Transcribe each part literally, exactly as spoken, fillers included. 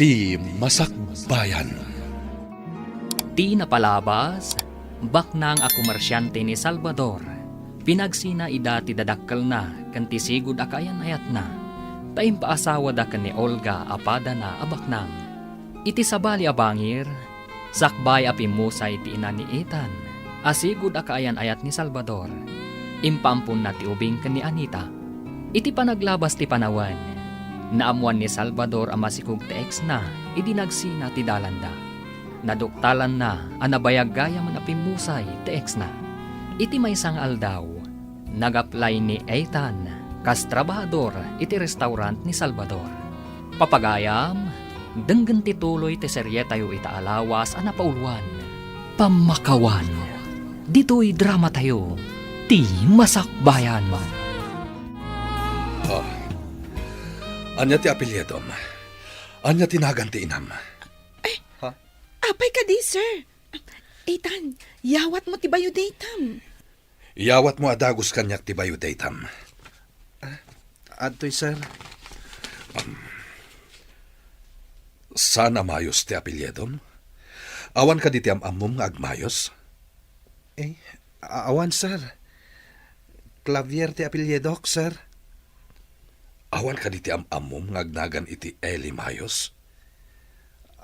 Ti Masakbayan. Ti napalabas, baknang a komersiante ni Salvador. Pinagsina ida ti dadakkelna ken ti sigud a kaayan-ayatna, ta impaasawada ken ni Olga a padana a baknang. Iti sabali a bangir, sakbay a pimmusay ti ina ni Ethan a sigud a kaayan-ayat ni Salvador, impaamponna ti ubing ken ni Anita. Iti panaglabas ti panawen, naammoan ni Salvador a masikog ti ex-na idi nagsina ti dalanda. Naduktalanna a nabayag gayamen a pimmusay ti ex-na. Iti maysa nga aldaw, nag-apply ni Ethan kas trabahador iti restaurant ni Salvador. Papagayam, denggen ti tuloy ti serietayo ita a lawas a napauluan, Pammakawan. Ditoy dramatayo, Ti Masakbayan. Ah, ania ti apelyidom? Ania ti nagan ti inam? Ay, Ha? Apay kadi, sir? Ethan, yawatmo ti bayo daytam. Yawatmo a dagus kaniak ti bayo daytam. Ah, adtoy, sir. Um, saan a Mayos ti apelyidom? Awan kadi ti am-ammom nga agmayos? Eh, a-, awan, sir. Clavier ti apelyidok, sir. Awan kadi ti am-ammom nga agnagan iti Eli Mayos?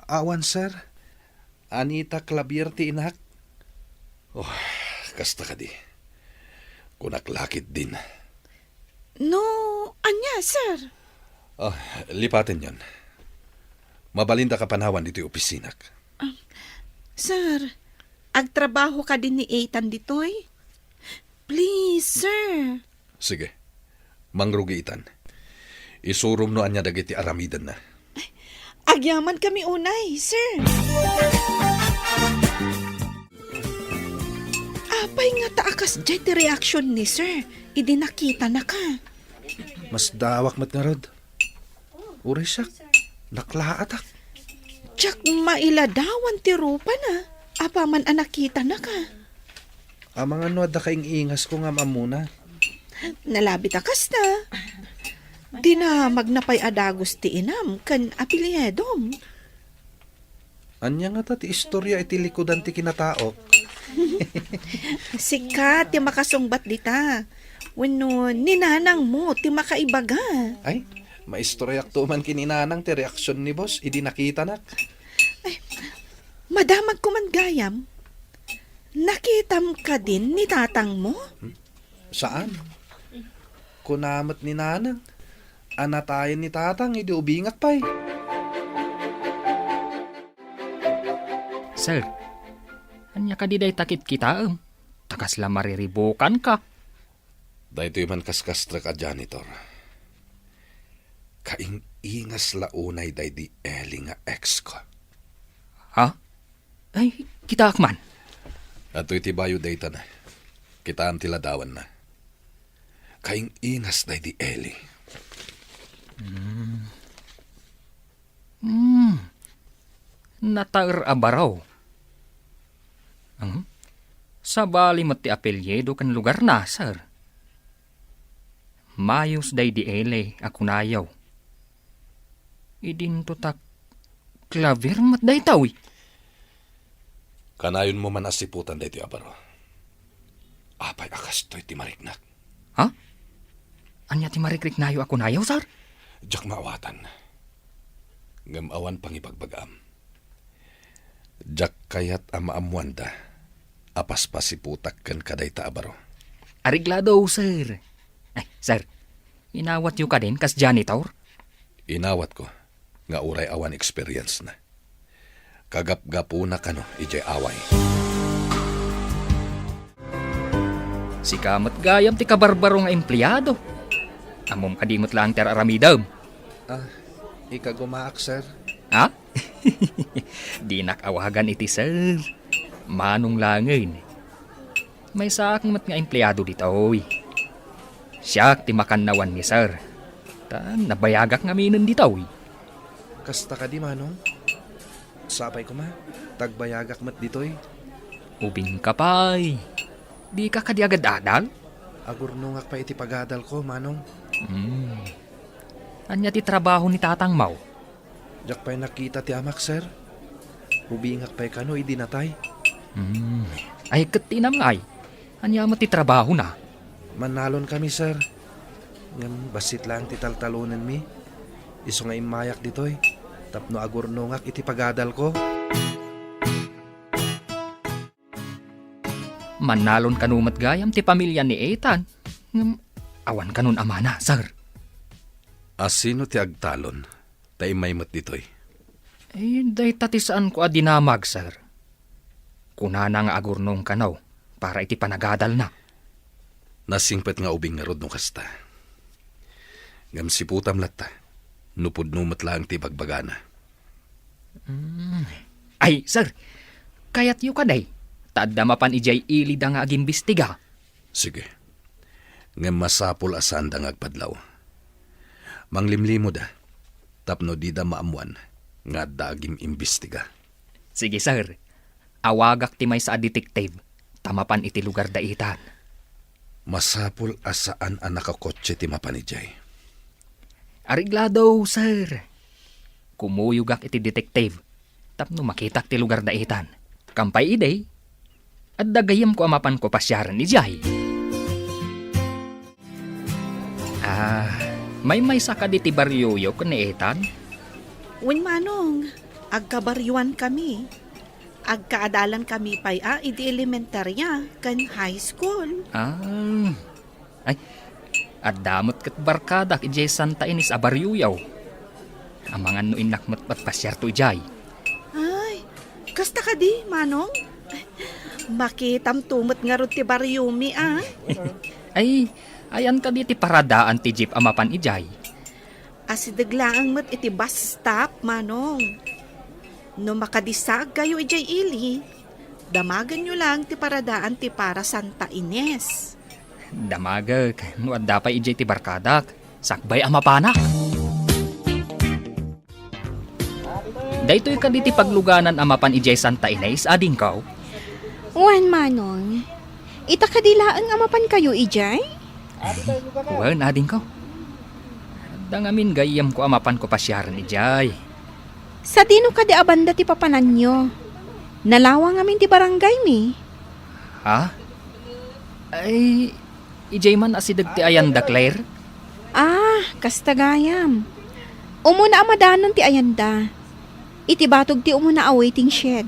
Awan, sir. Anita Clavier ti inak. Oh, kasta kadi. Kunak la ketdin. No, ania, sir? Ah, lipatenyon. Mabalindak a panawan ditoy opisinak. Ah, sir, agtrabaho kadi ni Ethan ditoy? Please, sir. Sige. Mangrugi itan. Isurom no ania dagiti aramidenna. Agyamankami unay, sir. Apay ngata a kasdiay ti reaksyon ni sir idi nakitanaka? Masdaawak met ngarud. Uray siak, naklaatak. Diak mailadawan ti rupana, apaman a nakitanaka. Amangan no adda kaing-ingasko nga am-ammona. Nalabit a kasta. Dinamagna pay a dagus ti inam ken apelyidom. Ania ngata ti istoria iti likudan ti kinataok? Sika ti makasungbat dita. Wenno ni nanangmo ti makaibaga. Ay, maistoriakto man ken ni nanang ti reaksion ni boss idi nakitanak. Ay, madamagko man gayam. Nakitam kadin ni tatangmo? Hmm? Saan? Kuna met ni nanang a natayen ni tatang idi ubingak pay. Sir, ania kadi dayta kitkitaem? Ta kasla mariribukanka. Daytoy man kaskastrek a janitor. Kaing-ingas la unay daydi Eli nga ex ko. Ha? Ay, kitaak man. Adtoy ti bayo dayta na. Kitaem ti ladawanna. Kaing-ingas daydi Eli. Hmm. Hmm. Nataer a baro. Hmm? Sabali met ti apelyido ken lugarna, sir. Mayos daydi Eli a kunayo. Idinto ta Clavier met dayta, uy. Kanayonmo man a siputan daytoy a baro. Apay a kastoy ti mariknak? Ha? Ania ti marikriknayo a kunayo, sir? Diak maawatan. Ngem awan pangibagbagaam. Diak kayat a maammoanda a paspasiputak ken kadayta a baro. Areglado, sir. Ay, sir, inawatyo kadin kas janitor? Inawatko, nga uray awan experience na. Kagapgapuna kano idiay away. Sika met gayam ti kabarbaro nga empleado. Ammom kadi met laeng ti ar-aramidem? Ah, ikagumaak, sir. Ha? Dinak awagan iti sir. Manong laengen. Maysaak met nga empleado ditoy. Siak ti makannawan ni sir. Ta nabayagak ngaminen ditoy. Kasta kadi, Manong? Sapay koma, ta agbayagak met ditoy. Ubingka pay. Dika kadi agad-adal? Agurnongak pay iti pagadalko, Manong. Hmm. Ania ti trabaho ni tatangmo? Diak pay nakita ti amak, sir. Ubingak pay kano idi natay. Hmm. Ay, ket ti inam ngay. Ania met ti trabahona? Mannalon kami, sir. Ngem bassit laeng ti taltalonenmi. Isu nga immayak ditoy tapno agurnongak iti pagadalko. Mannalon kano met gayam ti pamilya ni Ethan. Ngem awan kanon amana, sir. A sino ti agtalon ta immay met ditoy? Eh, dayta ti saanko a dinamag, sir. Kunana nga agurnong kano para iti panagadalna. Nasingpet nga ubing ngarud no kasta. Ngem siputam latta, no pudno met laeng ti ibagbagana. Mm. Ay, sir, kayatyo kadi, ta adda mapan idiay ilida nga agimbistiga. Sige. Ngem masapul a saanda nga agpadlaw. Manglimlimoda, tapno dida maammoan nga adda agim-imbestiga. Sige, sir. Awagak ti maysa a detective, ta mapan iti lugar da Ethan. Masapul a saan a nakakotse ti mapan idiay. Areglado, sir. Kumuyogak iti detective, tapno makitak ti lugar da Ethan. Kampay idi, adda gayyemko a mapanko pasiaren idiay. Ah, maymaysa kadi ti barioyo ken ni Ethan? Wen, Manong, agkabarioan kami. Agkaadalan kami pay a idi elementaria ken high school. Ah. Ay, adda met ket barkadak idiay Santa Ines a barioyo. Amangan no innak met patpasiarto idiay. Ay, kasta kadi, Manong? Makitamto met ngarud ti bariomi, a? Ay, ayan kadi ti paradaan ti jeep a mapan idiay? Asideg laeng met iti bus stop, Manong. No makadisaagkayo idiay ili, damagenyo laeng ti paradaan ti para Santa Ines. Damagek no adda pay idiay ti barkadak, sakbay a mapanak. Daytoy kadi ti pagluganan a mapan idiay Santa Ines, adingko? Wen, Manong. Ita kadi laeng a mapankayo idiay? Wen, adingko. Adda ngamin gayyemko a mapanko pasiaren idiay. Sadino kadi a banda ti papananyo? Nalawa ngamin ti barangaymi. Ha? Ay, idiay man asideg ti ayanda, Claire? Ah, kasta gayam. Umuna a madanon ti ayanda. Iti batog ti umuna a waiting shed.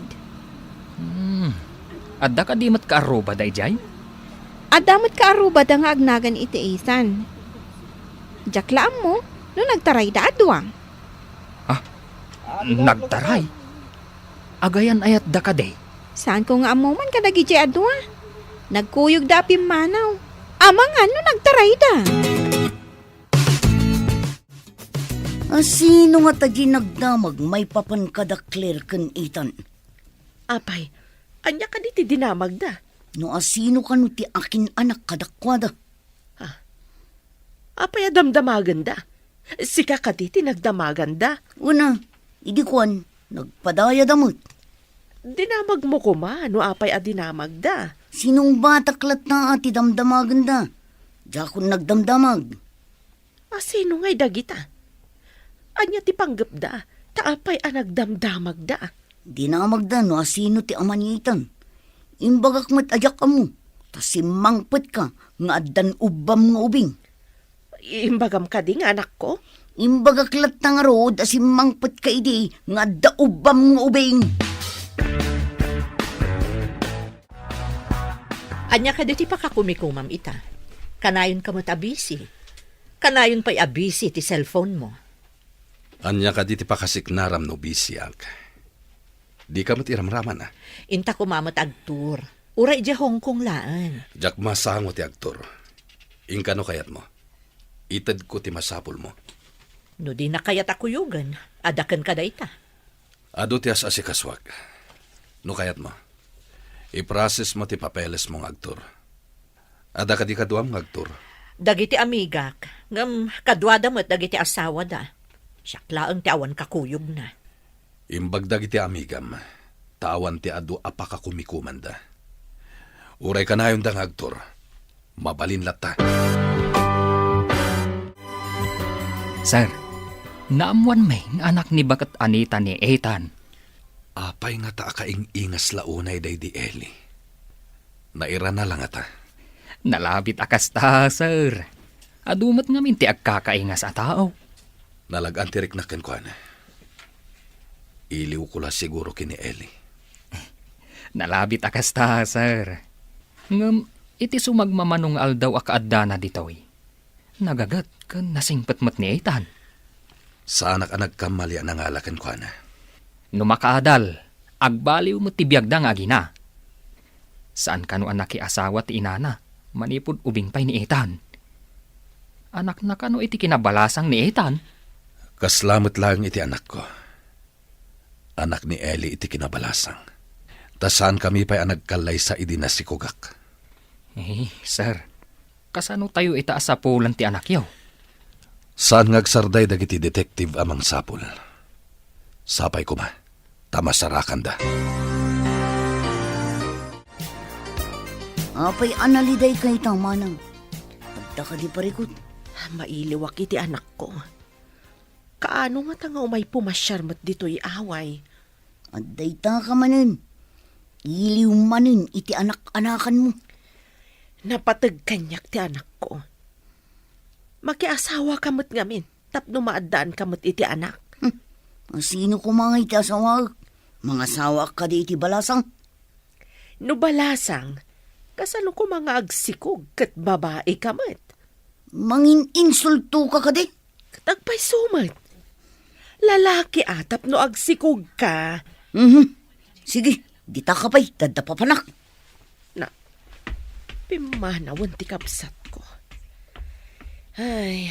Hmm. Adda kadi met kaarrubada idiay? Adda met kaarrubada nga agnagan iti Ethan. Diak la ammo no nagtarayda a dua. Ah, nagtaray? Agayan-ayatda kadi? Saanko nga ammo man kadagiti a dua. Nagkuyogda a pimmanaw. Amangan no nagtarayda. A sino ngata ti nagdamag maipapan kada Claire ken Ethan? Apay, ania kadi ti dinamagda? No a sino kano ti akin-anak kadakuada? Ha? Apay a damdamagenda? Sika kadi ti nagdamaganda? Una, idi kuan, nagpadayada met. Dinamagmo koma no apay a dinamagda. Sinungbatak latta a ti damdamagenda. Diakon nagdamdamag. A sino ngay dagita? Ania ti panggepda, ta apay a nagdamdamagda? Dinamagda no a sino ti ama ni Ethan. Imbagak met a diak ammo, ta simmangpetka nga addan ubbam nga ubing. Imbagam kadi nga anakko? Imbagak latta ngarud a simmangpetka idi nga adda ubbam nga ubing. Ania kadi ti pakakumikumam ita? Kanayon ka met a busy. Kanayon pay a busy ti cellphone mo. Ania kadi ti pakasiknaram no busyak? Dika met iramraman, a? Inta koma met agtur. Uray idiay Hong Kong laeng. Diak masango ti agtur. Inka no kayatmo. Itedko ti masapulmo. No dina kayat a kuyogen, adda kenka dayta. Adu ti as-asikasuak. No kayatmo, iprocessmo ti papelesmo nga agtur. Adda kadi kaduam nga agtur? Dagiti amigak, ngem kaduada met dagiti asawada. Siak laeng ti awan kakuyogna. Imbag dagiti amigam, ta awan ti adu a pakakumikumanda. Uray kanayonda nga agtur, mabalin latta. Sir, Naammoan met nga anak ni baket Anita ni Ethan. Apay ngata a kaing-ingas la unay daydi Eli? Nairana la ngata? Nalabit a kasta, sir. Adu met ngamin ti agkakaingas a tao. Nalag-an ti riknak kenkuana. Iliwko la siguro ken ni Eli. Nalabit a kasta, sir. Ngem iti sumagmamano nga aldaw a kaaddana ditoy, nagaget ken nasingpet met ni Ethan. Saanak a nagkamali a nangala kenkuana. No makaadal, agbaliw met ti biagda nga agina. Saan kano a nakiasawa ti inana manipud ubing pay ni Ethan? Anakna kano iti kinabalasang ni Ethan? Kasla met laeng iti anakko. Anak ni Eli iti kinabalasang. Ta saankami pay a nagkallaysa idi nasikugak. Eh, sir, kasano tayo ita a sapulan ti anakyo? Saan nga agsarday dagiti detective a mangsapul. Sapay koma, ta masarakanda. Apay a naliday kayta, manang? Adda kadi parikut? Mailiwak iti anakko. Kaano ngata nga umay pumasiar met ditoy away? Adda ita ka manen. Iliw manen iti anak-anakanmo. Napateg kaniak ti anakko. Makiasawa ka met ngamin tapno maaddaan ka met iti anak. Hmm. Sino koma nga iti asawaek? Mangasawaak kadi iti balasang? No balasang, kasano koma nga agsikog ket babai ka met? Mangin-insulto ka kadi? Ket agpayso met. Lalaki a tapno agsikog ka. Mhm. Sige, dita ka pay, dadda papanak. Na, pimmanawen ti kabsatko. Ay,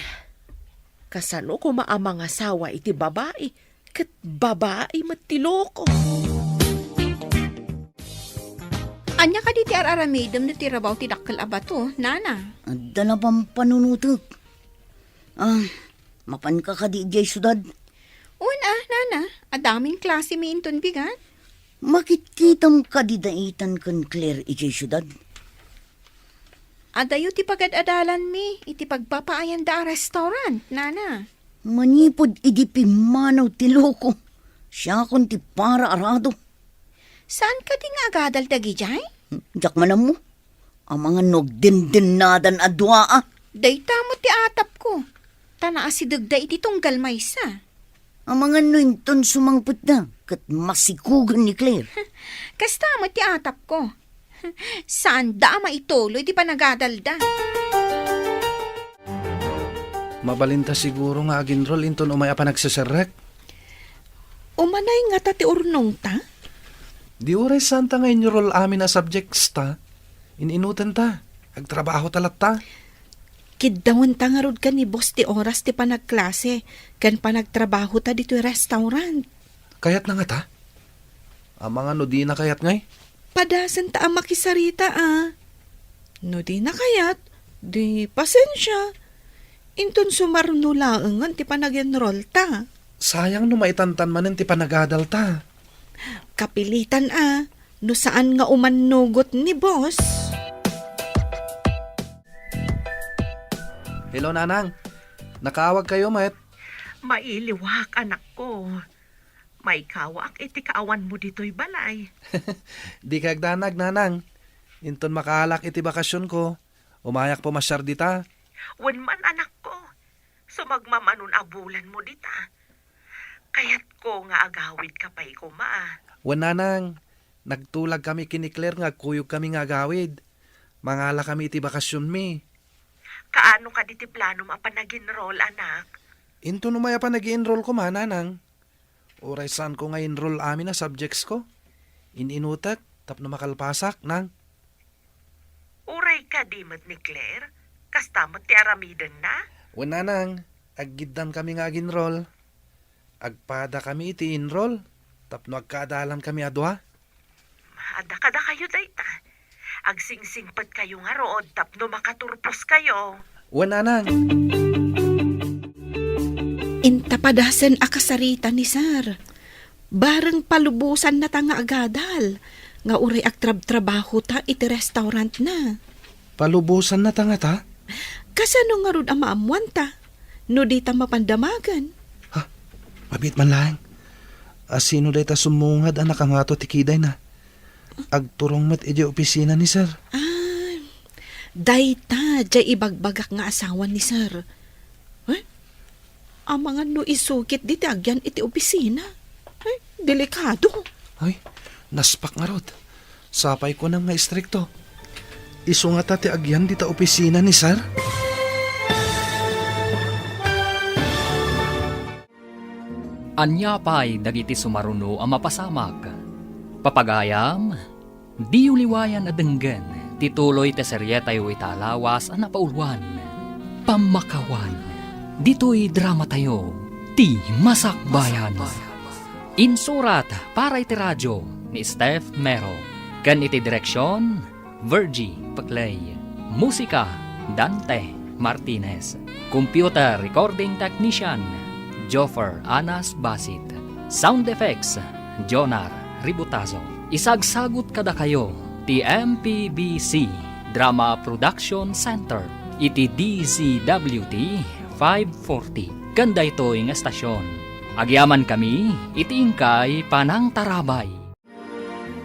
kasano koma a mangasawa iti babai, ket babai met ti loko. Ania kadi ti ar-aramidem no ti rabaw ti dakkel a bato, nana? Adda la pampanunotek. Ah, mapanka kadi idiay siudad? Wen a, nana, adda ngamin klasemi inton bigat. Makitkitam kadi daytan ken Claire idiay siudad? Adayo ti pagad-adalanmi iti pagpapaayanda a restaurant, nana. Manipud idi pimmanaw ti loko, siakon ti paraarado. Saan kadi nga agadal dagidiay? Diak man ammo. Amangan no agdindennadan a dua a. Dayta met ti atapko, ta naasidegda iti tunggal maysa. Amangan no inton sumangpetda ket masikugen ni Claire. Kasta met ti atapko. Saanda a maituloy ti panagadalda. Mabalinta siguro nga aginrol inton umay a panagseserrek. Umanay ngata ti urnongta? Di uray saanta nga inrol amin a subjects ta. In-inutenta. Agtrabahota latta. Kiddawenta ngarud ken ni boss ti oras ti panagklase ken panagtrabahota ditoy restaurant. Kayatna ngata? Amangan no dina kayat ngay? Padasenta a makisarita a. No dina kayat, di pasensia. Inton sumarno laengen ti panagenrolta. Sayang no maitantan manen ti panagadalta. Kapilitan a, no saan nga umannugot ni boss. Hello, Nanang. Nakaawag kayo met? Mailiwak, anakko. Maikawaak iti kaawanmo ditoy balay. Di kagdanag, Nanang. Inton makaalak iti bakasionko, umayak pumasiar dita. Wen man, anakko. Sumagmamanon a bulanmo dita. Kayatko nga agawidka pay koma. Wen, Nanang. Nagtulagkami ken ni Claire nga agkuyogkami nga agawid. Mangalakami iti bakasionmi. Kaano kadi ti planom a panagenrol, anak? Inton umay a panagenrol koma, Nanang. Uray saanko nga enroll amin a subjects ko. In-inutek tapno makalpasak, Nang. Uray kadi met ni Claire? Kasta met ti aramidenna? Wen, Nanang, aggiddankami nga ag-enroll. Agpadakami iti enroll tapno agkaadalankami a dua. Adda kadakayo dayta. Agsingsingpetkayo ngarud tapno makaturposkayo. Wen, Nanang. Inta padasen a kasarita ni Sir. Bareng palubosannata nga agadal nga uray agtrabtrabahota iti restaurantna. Palubosannata ngata? Kasano ngarud a maammoanta no dita mapan damagen? Ha? Mabiit man laeng. A, sino dayta summungad a nakangato ti kidayna? Agturong met idiay opisina ni Sir. Ah, dayta, diay ibagbagak nga asawa ni Sir. Eh? Amangan no isukit diti agyan iti opisina. Eh, delikado. Ay, naspak ngarud. Sapay kunam nga istrikto. Isu ngata ti agyan dita opisina ni Sir? Ania pay dagiti sumaruno a mapasamak? Papagayam, diyo liwayan a denggen ti tuloy ti serietayo ita a lawas a napauluan, Pammakawan. Ditoy dramatayo, Ti Masakbayan. Insurat para iti radio ni Steph Mero, ken iti direksion, Virgie Peclay. Musika, Dante Martinez. Computer recording technician, Joffer Anas Basit. Sound effects, Jonar Ributazo. Isagsagut kadakayo ti M P B C Drama Production Center iti D Z W T five forty. Ken daytoy nga estasion, agyamankami iti inkay panangtarabay.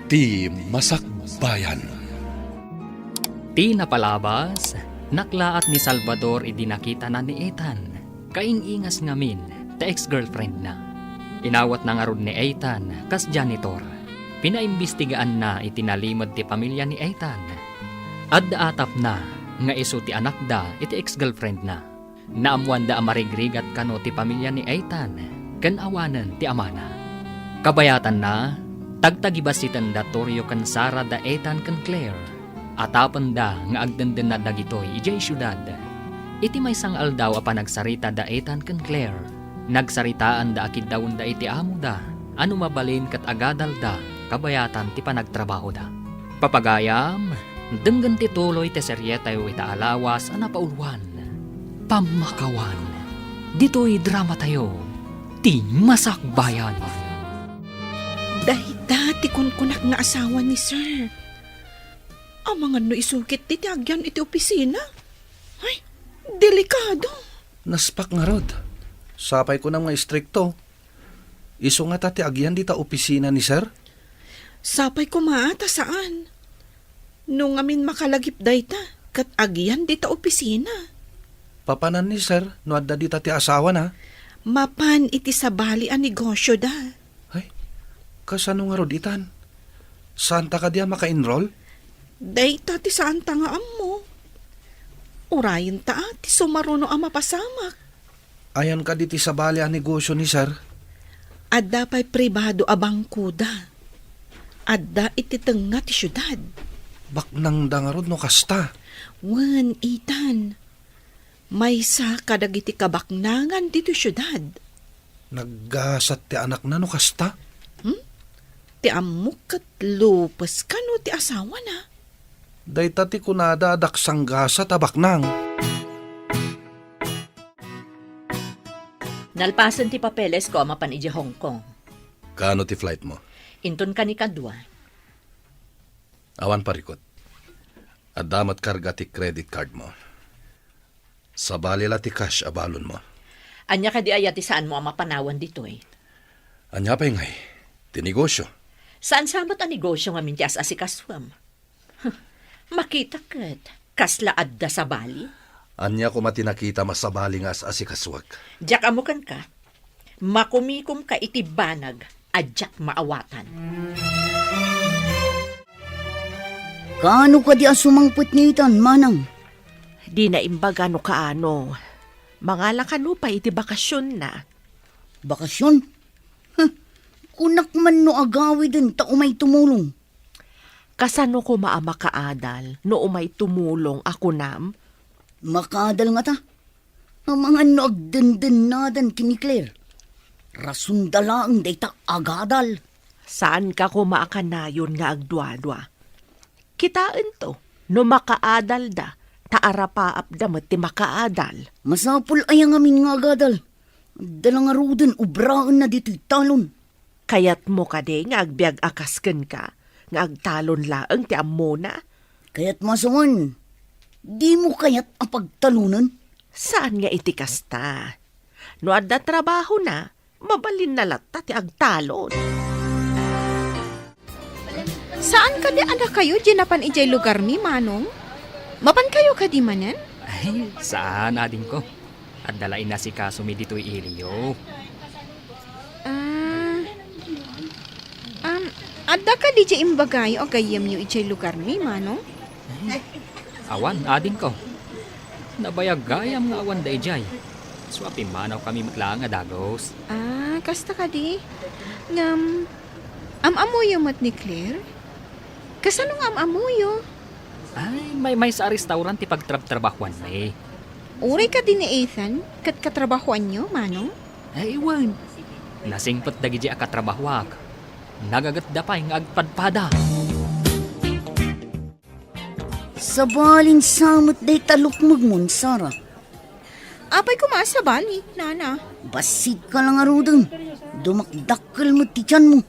Ti Masakbayan. Ti napalabas, naklaat ni Salvador idi nakitana ni Ethan, kaing-ingas ngamin ti ex-girlfriendna. Inawatna ngarud ni Ethan kas janitor. Pinaimbistigaanna iti nalimed ti pamilya ni Ethan. Adda atapna nga isu ti anakda iti ex-girlfriendna. Naammoanda a marigrigat kano ti pamilya ni Ethan ken awanen ti amana. Kabayatanna, tagtagibasitenda Torio ken Sara da Ethan ken Claire. Atapenda nga agdendennad dagitoy idiay siudad. Iti maysa nga aldaw a panagsarita da Ethan ken Claire, nagsaritaanda a kiddawenda iti amoda a no mabalin ket agadalda kabayatan ti panagtrabahoda. Papagayam, denggen ti tuloy ti serietayo ita a lawas a napauluan, Pammakawan. Ditoy dramatayo, Ti Masakbayan. Dayta ti kunkunak nga asawa ni Sir. Amangan no isukit ti agyan iti opisina. Ay, delikado. Naspak ngarud. Sapay kunam nga istrikto. Isu ngata ti agyan dita opisina ni Sir? Sapay koma ta saan. No ngamin makalagip dayta, ket agyan dita opisina. Papanan ni Sir no adda dita ti asawana? Mapan iti sabali a negosyoda. Ay, kasano ngarud itan? Saanta kadi a maka-enroll? Dayta ti saanta nga ammo. Urayenta ti sumaruno a mapasamak. Ayan kadi ti sabali a negosyo ni Sir? Adda pay pribado a bangkoda. Adda iti tengnga ti siudad. Baknangda ngarud no kasta. Wen, Ethan. Maysa kadagiti kabaknangan ditoy siudad. Naggasat ti anakna no kasta? Hmm? Ti ammok ket lupes kano ti asawana? Dayta ti kunada a daksanggasat a baknang. Nalpasen ti papeles ko a mapan idiay Hong Kong. Kaano ti flight mo? Inton kanikadua. Awan parikut. Adda met karga ti credit card mo. Sabali la ti cash a balon mo. Ania kadi aya ti saan mo a mapanawan ditoy? Ania pay ngay? Ti negosyo. Saan sa met a negosyo ngamin ti as-asikasuem? Huh, makita ket, kasla adda sabali? Ania koma ti nakitam a sabali nga as-asikasuek? Diak ammo kenka. Makumikomka iti banag a diak maawatan. Kaano kadi a sumangpet ni Ethan, manang? Dina imbaga no kaano. Mangala kano pay iti bakasionna. Bakasyon? Huh, kunak man no agawiden ta umay tumulong. Kasano koma a makaadal no umay tumulong a kunam? Makaadal ngata. Amangan no agdendennadan ken ni Claire. Rasonda laeng dayta agadal. Saanka koma a kanayon nga agduadua. Kitaento, no makaadalda, ta arapaapda met ti makaadal. Masapul aya ngamin nga agadal? Adda la ngaruden obraenna ditoy talon. Kayatmo kadi nga agbiag a kas kenka, nga agtalon laeng ti ammona? Kayatmo a sawen, dimo kayat a pagtalonen? Saan nga iti kasta. No adda trabahona, mabalinna latta ti agtalon. Saan kadi a dakayo diay napan idiay lugarmi, Manong? Mapankayo kadi manen? Ay, saan, adingko. Adda la inasikasomi ditoy iliyo. Ah, um, adda kadi diay imbagayo a gayyemyo idiay lugarmi, Manong? Awan, adingko. Nabayag gayam nga awan daydiay. Isu a pimmanawkami met laeng a dagus. Ah, kasta kadi? Ngem, am-ammoyo met ni Claire? Kasano nga am-ammoyo? Ay, maymaysa a restaurant ti pagtrabtrabahoanmi. Uray kadi ni Ethan, ket katrabahoanyo, Manong? Ay, wen. Nasingpet dagiti a katrabahoak. Nagagetda pay nga agpadpada. Sabalin sa met dayta lukmegmon, Sara. Apay koma a sabali, Nana? Bassit ka la ngaruden. Dumakdakkel met ti tianmo.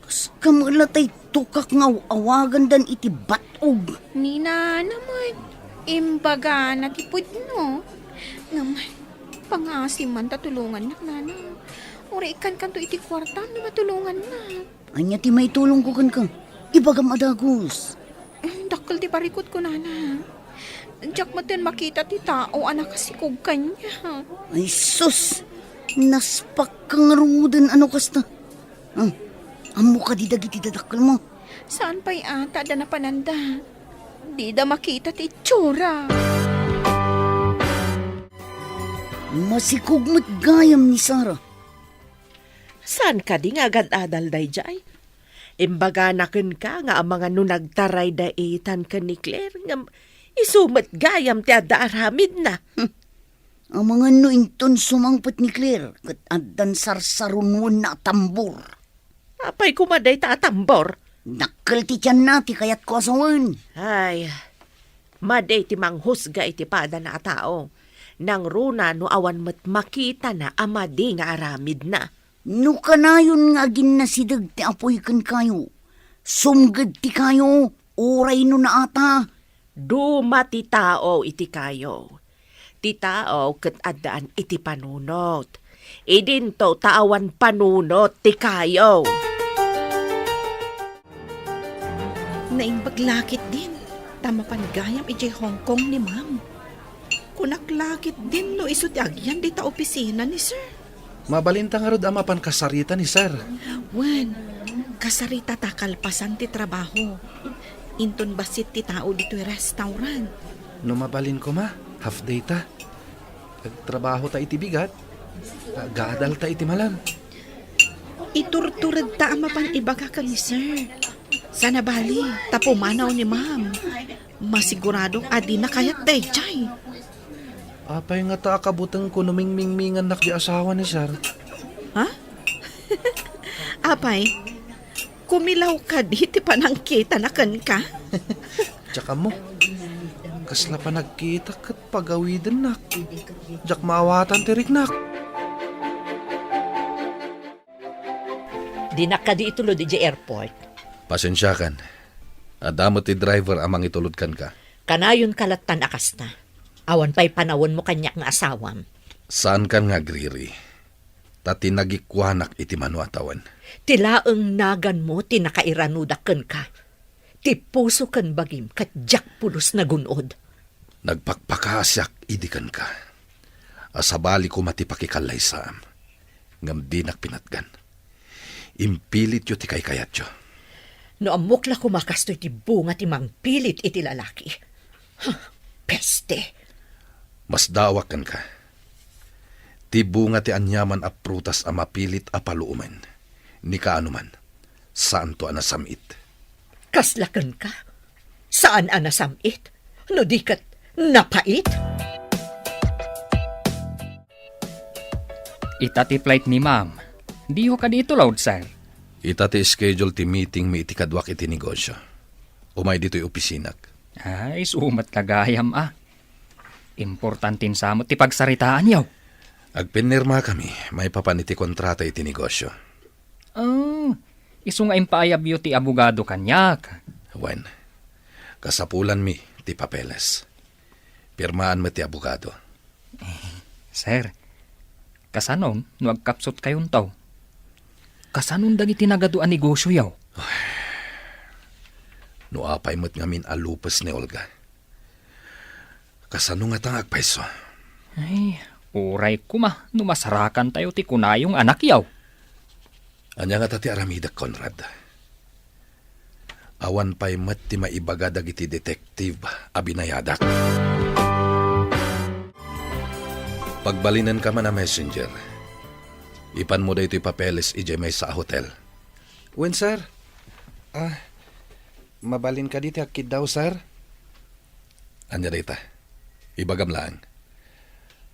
Kas kam la tay tukak nga aw-awagandan iti bat-og. Ni Nana met, imbagana ti pudno. Ngem, pangasim man ta tulongannak, Nana. Uray ikkankanto iti kuarta no matulongannak. Ania ti maitulongko kenka? Ibagam a dagus. Dakkel ti parikutko, Nana. Diak metten makita ti tao a nakasikog kaniak. Ay sus! Naspak ka ngaruden a no kasta. Ah, ammo kadi dagiti dadakkelmo? Saan pay a ta adda napananda. Dida makita ti itsura. Masikog met gayam ni Sara. Saan kadi nga agad-adal daydiay? Imbagana kenka nga amangan no nagtaray da Ethan ken ni Claire, ngem isu met gayam ti adda aramidna. Hmm. Amangan no inton sumangpet ni Claire ket addan sarsarunuen a tambor. Apay koma dayta a tambor? Dakkel ti tianna ti kayatko a sawen. Ay, madi ti manghusga iti padana a tao. Nangruna no awan met makitana a madi nga aramidna. No kanayon nga aginnasideg ti apuy kenkayo, sumged ti kayo, uray no naata. Duma ti tao iti kayo. Ti tao ket addaan iti panunot. Idinto ta awan panunot ti kayo. Naimbag la ketdin, ta mapan gayam idiay Hong Kong ni Ma'am. Kunak la ketdin no isu ti agyan dita opisina ni Sir. Mabalinta ngarud a mapan kasarita ni Sir. Wen, kasaritata kalpasan ti trabaho. Inton bassit ti tao ditoy restaurant. No mabalin koma, half day ta. Agtrabaho ta iti bigat, agadal ta iti malam. Iturtured ta a mapan ibaga ken ni Sir. Sana bali, ta pumanaw ni Ma'am. Masiguradok a dina kayat daydiay. Apay ngata a kabutengko no mingmingmingannak di asawa ni Sir? Ha? Apay, kumilaw kadi ti panangkitana kenka? Diak ammo. Kasla panagkita ket pagawidennak. Diak maawatan ti riknak. Dinak kadi itulod idiay airport. Pasensiakan. Adda met ti driver a mangitulod kenka. Kanayonka lattan a kasta. Awan pay panawenmo kaniak nga asawam. Saankan nga agriri. Ta ti nagikuanak iti mano a tawen. Ti laeng naganmo ti nakairanudak kenka. Ti puso ken bagim ket diak pulos nagun-od. Nagpakpakaasiak idi kenka. A sabali koma ti pakikallaysaam. Ngem dinak pinatgan. Impilityo ti kaykayatyo. No ammok la koma kastoy ti bunga ti mangpilit iti lalaki. Huh, peste! Masdaawak kenka. Ti bunga ti aniaman a prutas a mapilit a paluomen. Ni kaano man, saanto a nasam-it. Kasla kenka? Saan a nasam-it? No di ket napait? Ita ti flight ni Ma'am. Diyo kadi itulod, sir? Ita ti schedule ti meeting mi iti kaduak iti negosyo. Umay ditoy opisinak. Ay, sumat la gayam a. Importante sa met ti pagsaritaanyo. Agpinirmakami maipapan iti kontrata iti negosyo. Oh, isu nga impaayabyo ti abogado kaniak. Wen, kasapulanmi ti papeles. Pirmaan met ti abogado. Sir, Kasanom no agkapsutkayonto? Kasanon dagiti nagadu a negosioyo? No apay met ngamin a lupes ni Olga, kasano ngata nga agpayso? Ay, uray koma no masarakantayo ti kunayo nga anakyo. Ania ngata ti aramidek, Conrad? Awan pay met ti maibaga dagiti detective a binayadak. Pagbalinenka man a messenger. Ipanmo daytoy papeles idiay maysa a hotel. Wen, sir. Ah, mabalin kadi ti agkiddaw, sir? Ania dayta? Ibagam laeng.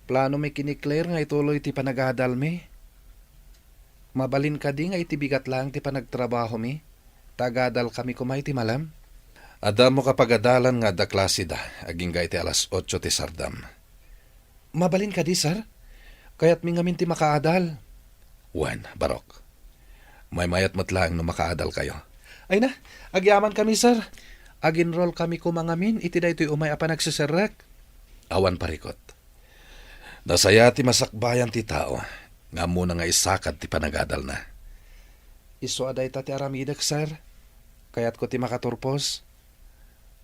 Plano mi ken ni Claire nga ituloy ti panagadalmi. Mabalin kadi nga iti bigat laeng ti panagtrabahomi, ta agadalkami koma iti malem? Adda ammo kapagadalan nga adda klaseda agingga iti alas otso ti sardam. Mabalin kadi, sir? Kayatmi ngamin ti makaadal. Wen, Barok. Maymayat met laeng no makaadalkayo. Ay na, agyamankami, sir. Ag-enrollkami koma ngamin iti daytoy umay a panagseserrek. Awan parikut. Nasaya ti masakbayan ti tao nga ammona nga isakad ti panagadalna. Isu a dayta ti aramidek, sir. Kayatko ti makaturpos.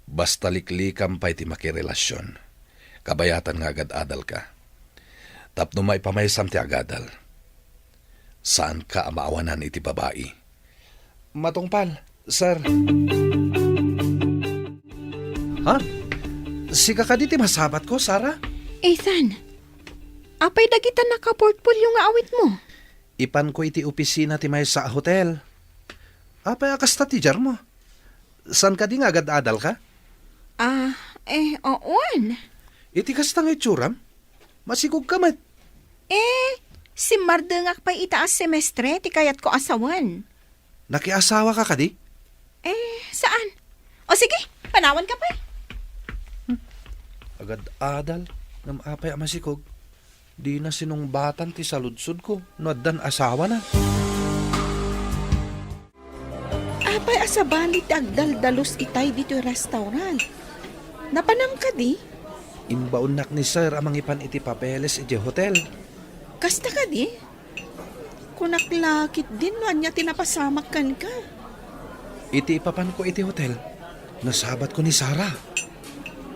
Basta liklikam pay ti makirelasion, kabayatan nga agad-adalka. Tapno maipamaysam ti agadal, saanka a maawanan iti babai. Matungpal, sir. Ha? Sika kadi ti masabatko, Sarah? Ethan, apay dagita nakaportfolio nga awitmo? Ipanko iti opisina ti maysa a hotel. Apay a kasta ti diarmo? Saan kadi nga agad-adalka? Ah, eh, wen. Iti kasta nga itsuram, masikogka met. Eh, simmardengak pay ita a semestre ti kayatko a sawen. Nakiasawaka kadi? Eh, saan? O sige, panawanka pay. Agad-adal, ngem apay a masikog? Dina sinungbatan ti saludsodko no addan asawana. Apay a sabali ti agdaldalus itay ditoy restaurant? Napanam kadi? Imbaonnak ni sir a mangipan iti papeles idiay hotel. Kasta kadi? Kunak la ketdin no ania ti napasamak kenka. Iti ipapanko iti hotel, nasabatko ni Sarah.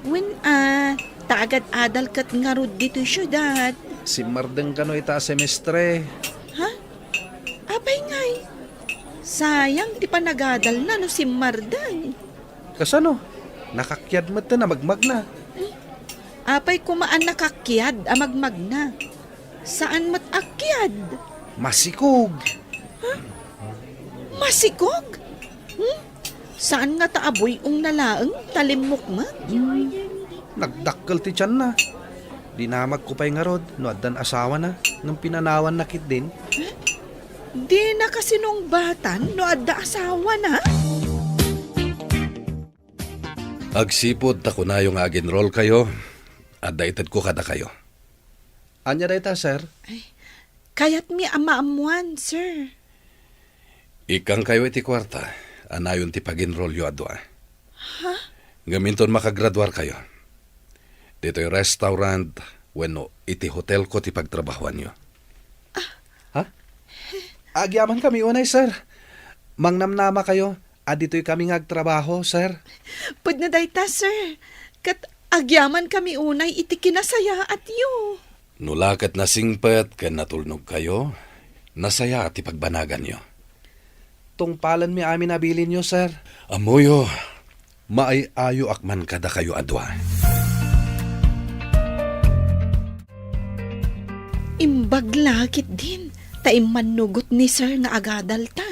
Wen a, ta agad-adal ket ngarud ditoy siudad. Simmardeng kano ita a semestre. Ha? Apay ngay? Sayang ti panagadalna no simmardeng. Kasano? Nakakkiad met ti namagmagna. Apay koma a nakakkiad a magmagna? Saan met a kiad. Masikog. Ha? Masikog? Hmm? Saan ngata a buy-ong na laeng ta limmukmuk? Nagdakkel ti tianna. Dinamagko pay ngarud no addan asawana, ngem pinanawanna ketdin. Dina kasinungbatan no adda asawana? Agsipud ta kunayo nga ag-enrollkayo, adda itedko kadakayo. Ania dayta, sir? Ay, kayatmi a maammuan, sir. Ikkangkayo iti kuarta, anayon ti pag-enrollyo a dua. Ha? Ngem inton makagraduarkayo, ditoy restaurant wenno iti hotelko ti pagtrabahoanyo. Ha? Agyamankami unay, sir. Mangnamnamakayo a ditoy kami nga agtrabaho, sir. Pudno dayta, sir. Ket agyamankami unay iti kinasayaatyo. No la ket nasingpet ken natulnogkayo, nasayaat ti pagbanaganyo. Tungpalenmi amin a bilinyo, sir. Ammoyo, maay-ayoak man kadakayo a dua. Imbag la ketdin ta immannugot ni sir nga agadalta.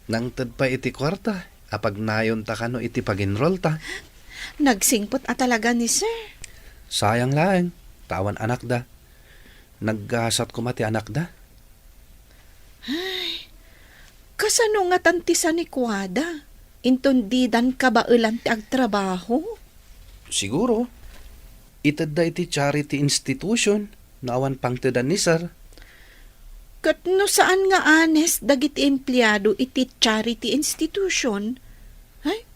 Nangted pay iti kuarta a pagnayonta kano iti pag-enrollta. Nagsingpet a talaga ni sir. Sayang laeng, ta awan anakda. Naggasat koma ti anakda. Ay, kasano ngatan ti sanikuada? Inton didan kabaelan ti agtrabaho? Siguro, itedda iti charity institution no awan pangtedan ni sir. Ket no saan nga honest dagiti empleado iti charity institution, ay,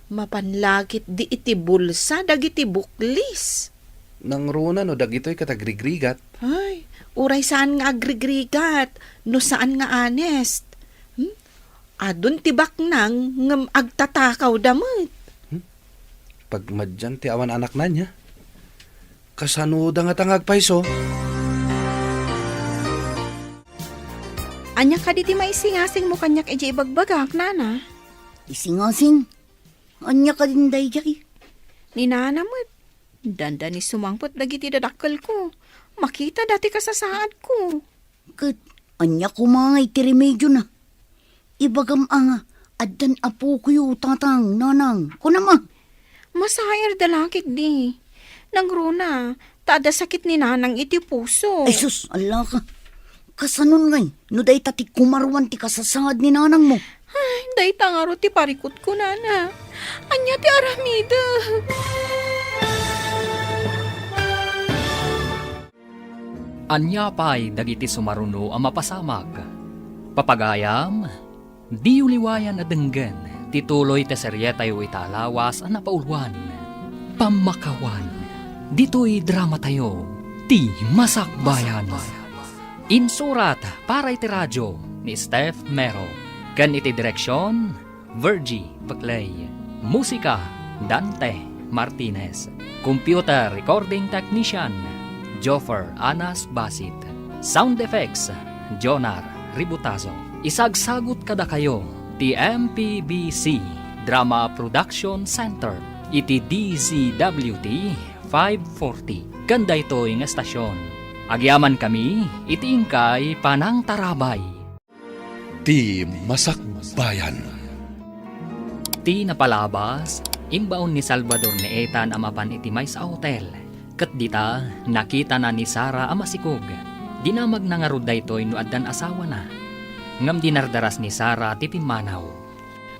mapan la ketdi iti bulsa dagiti buklis. Nangruna no dagitoy ket agrigrigat. Ay, Uray saan nga agrigrigat, no saan nga honest. Hmm? Adun ti baknang ngem agtatakawda met. Hmm? Pagmadian ti awan anakna, ania? Kasanoda ngata nga agpayso? Ania kadi ti maisingasingmo kaniak idiay ibagbagak, nana? Isingasing? Ania kadin daydiay? Ni nana met. Dandani sumangpet dagiti dadakkelko. Makitada ti kasasaadko. Ket ania koma ngay ti remediona? Ibagam a nga, addan apokoyo, tatang, nanang. Kunam a. Masairda la ketdi. Nangruna, ta adda sakit ni nanang iti puso. Ay sus, allaka. Kasanon ngay, no dayta ti kumaruan ti kasasaad ni nanangmo? Ay, dayta ngarud ti parikutko, nana. Ania ti aramidek? Ania pay dagiti sumaruno a mapasamak? Papagayam, diyo liwayan a denggen ti tuloy ti serietayo ita a lawas a napauluan, Pammakawan. Ditoy dramatayo, Ti Masakbayan. Insurat para iti radio ni Steph Mero, ken iti direksion, Virgie Beclay. Musika, Dante Martinez. Computer recording technician, Joffer Anas Basit. Sound effects, Jonar Ributazo. Isagsagut kadakayo ti M P B C Drama Production Center iti D Z W T five forty. Ken daytoy nga estasion, agyamankami iti inkay panangtarabay. Ti Masakbayan. Ti napalabas, imbaon ni Salvador ni Ethan a mapan iti maysa a hotel. Ket dita, nakitana ni Sara a masikog. Dinamagna ngarud daytoy no addan asawana. Ngem dinardaras ni Sara ti pimmanaw.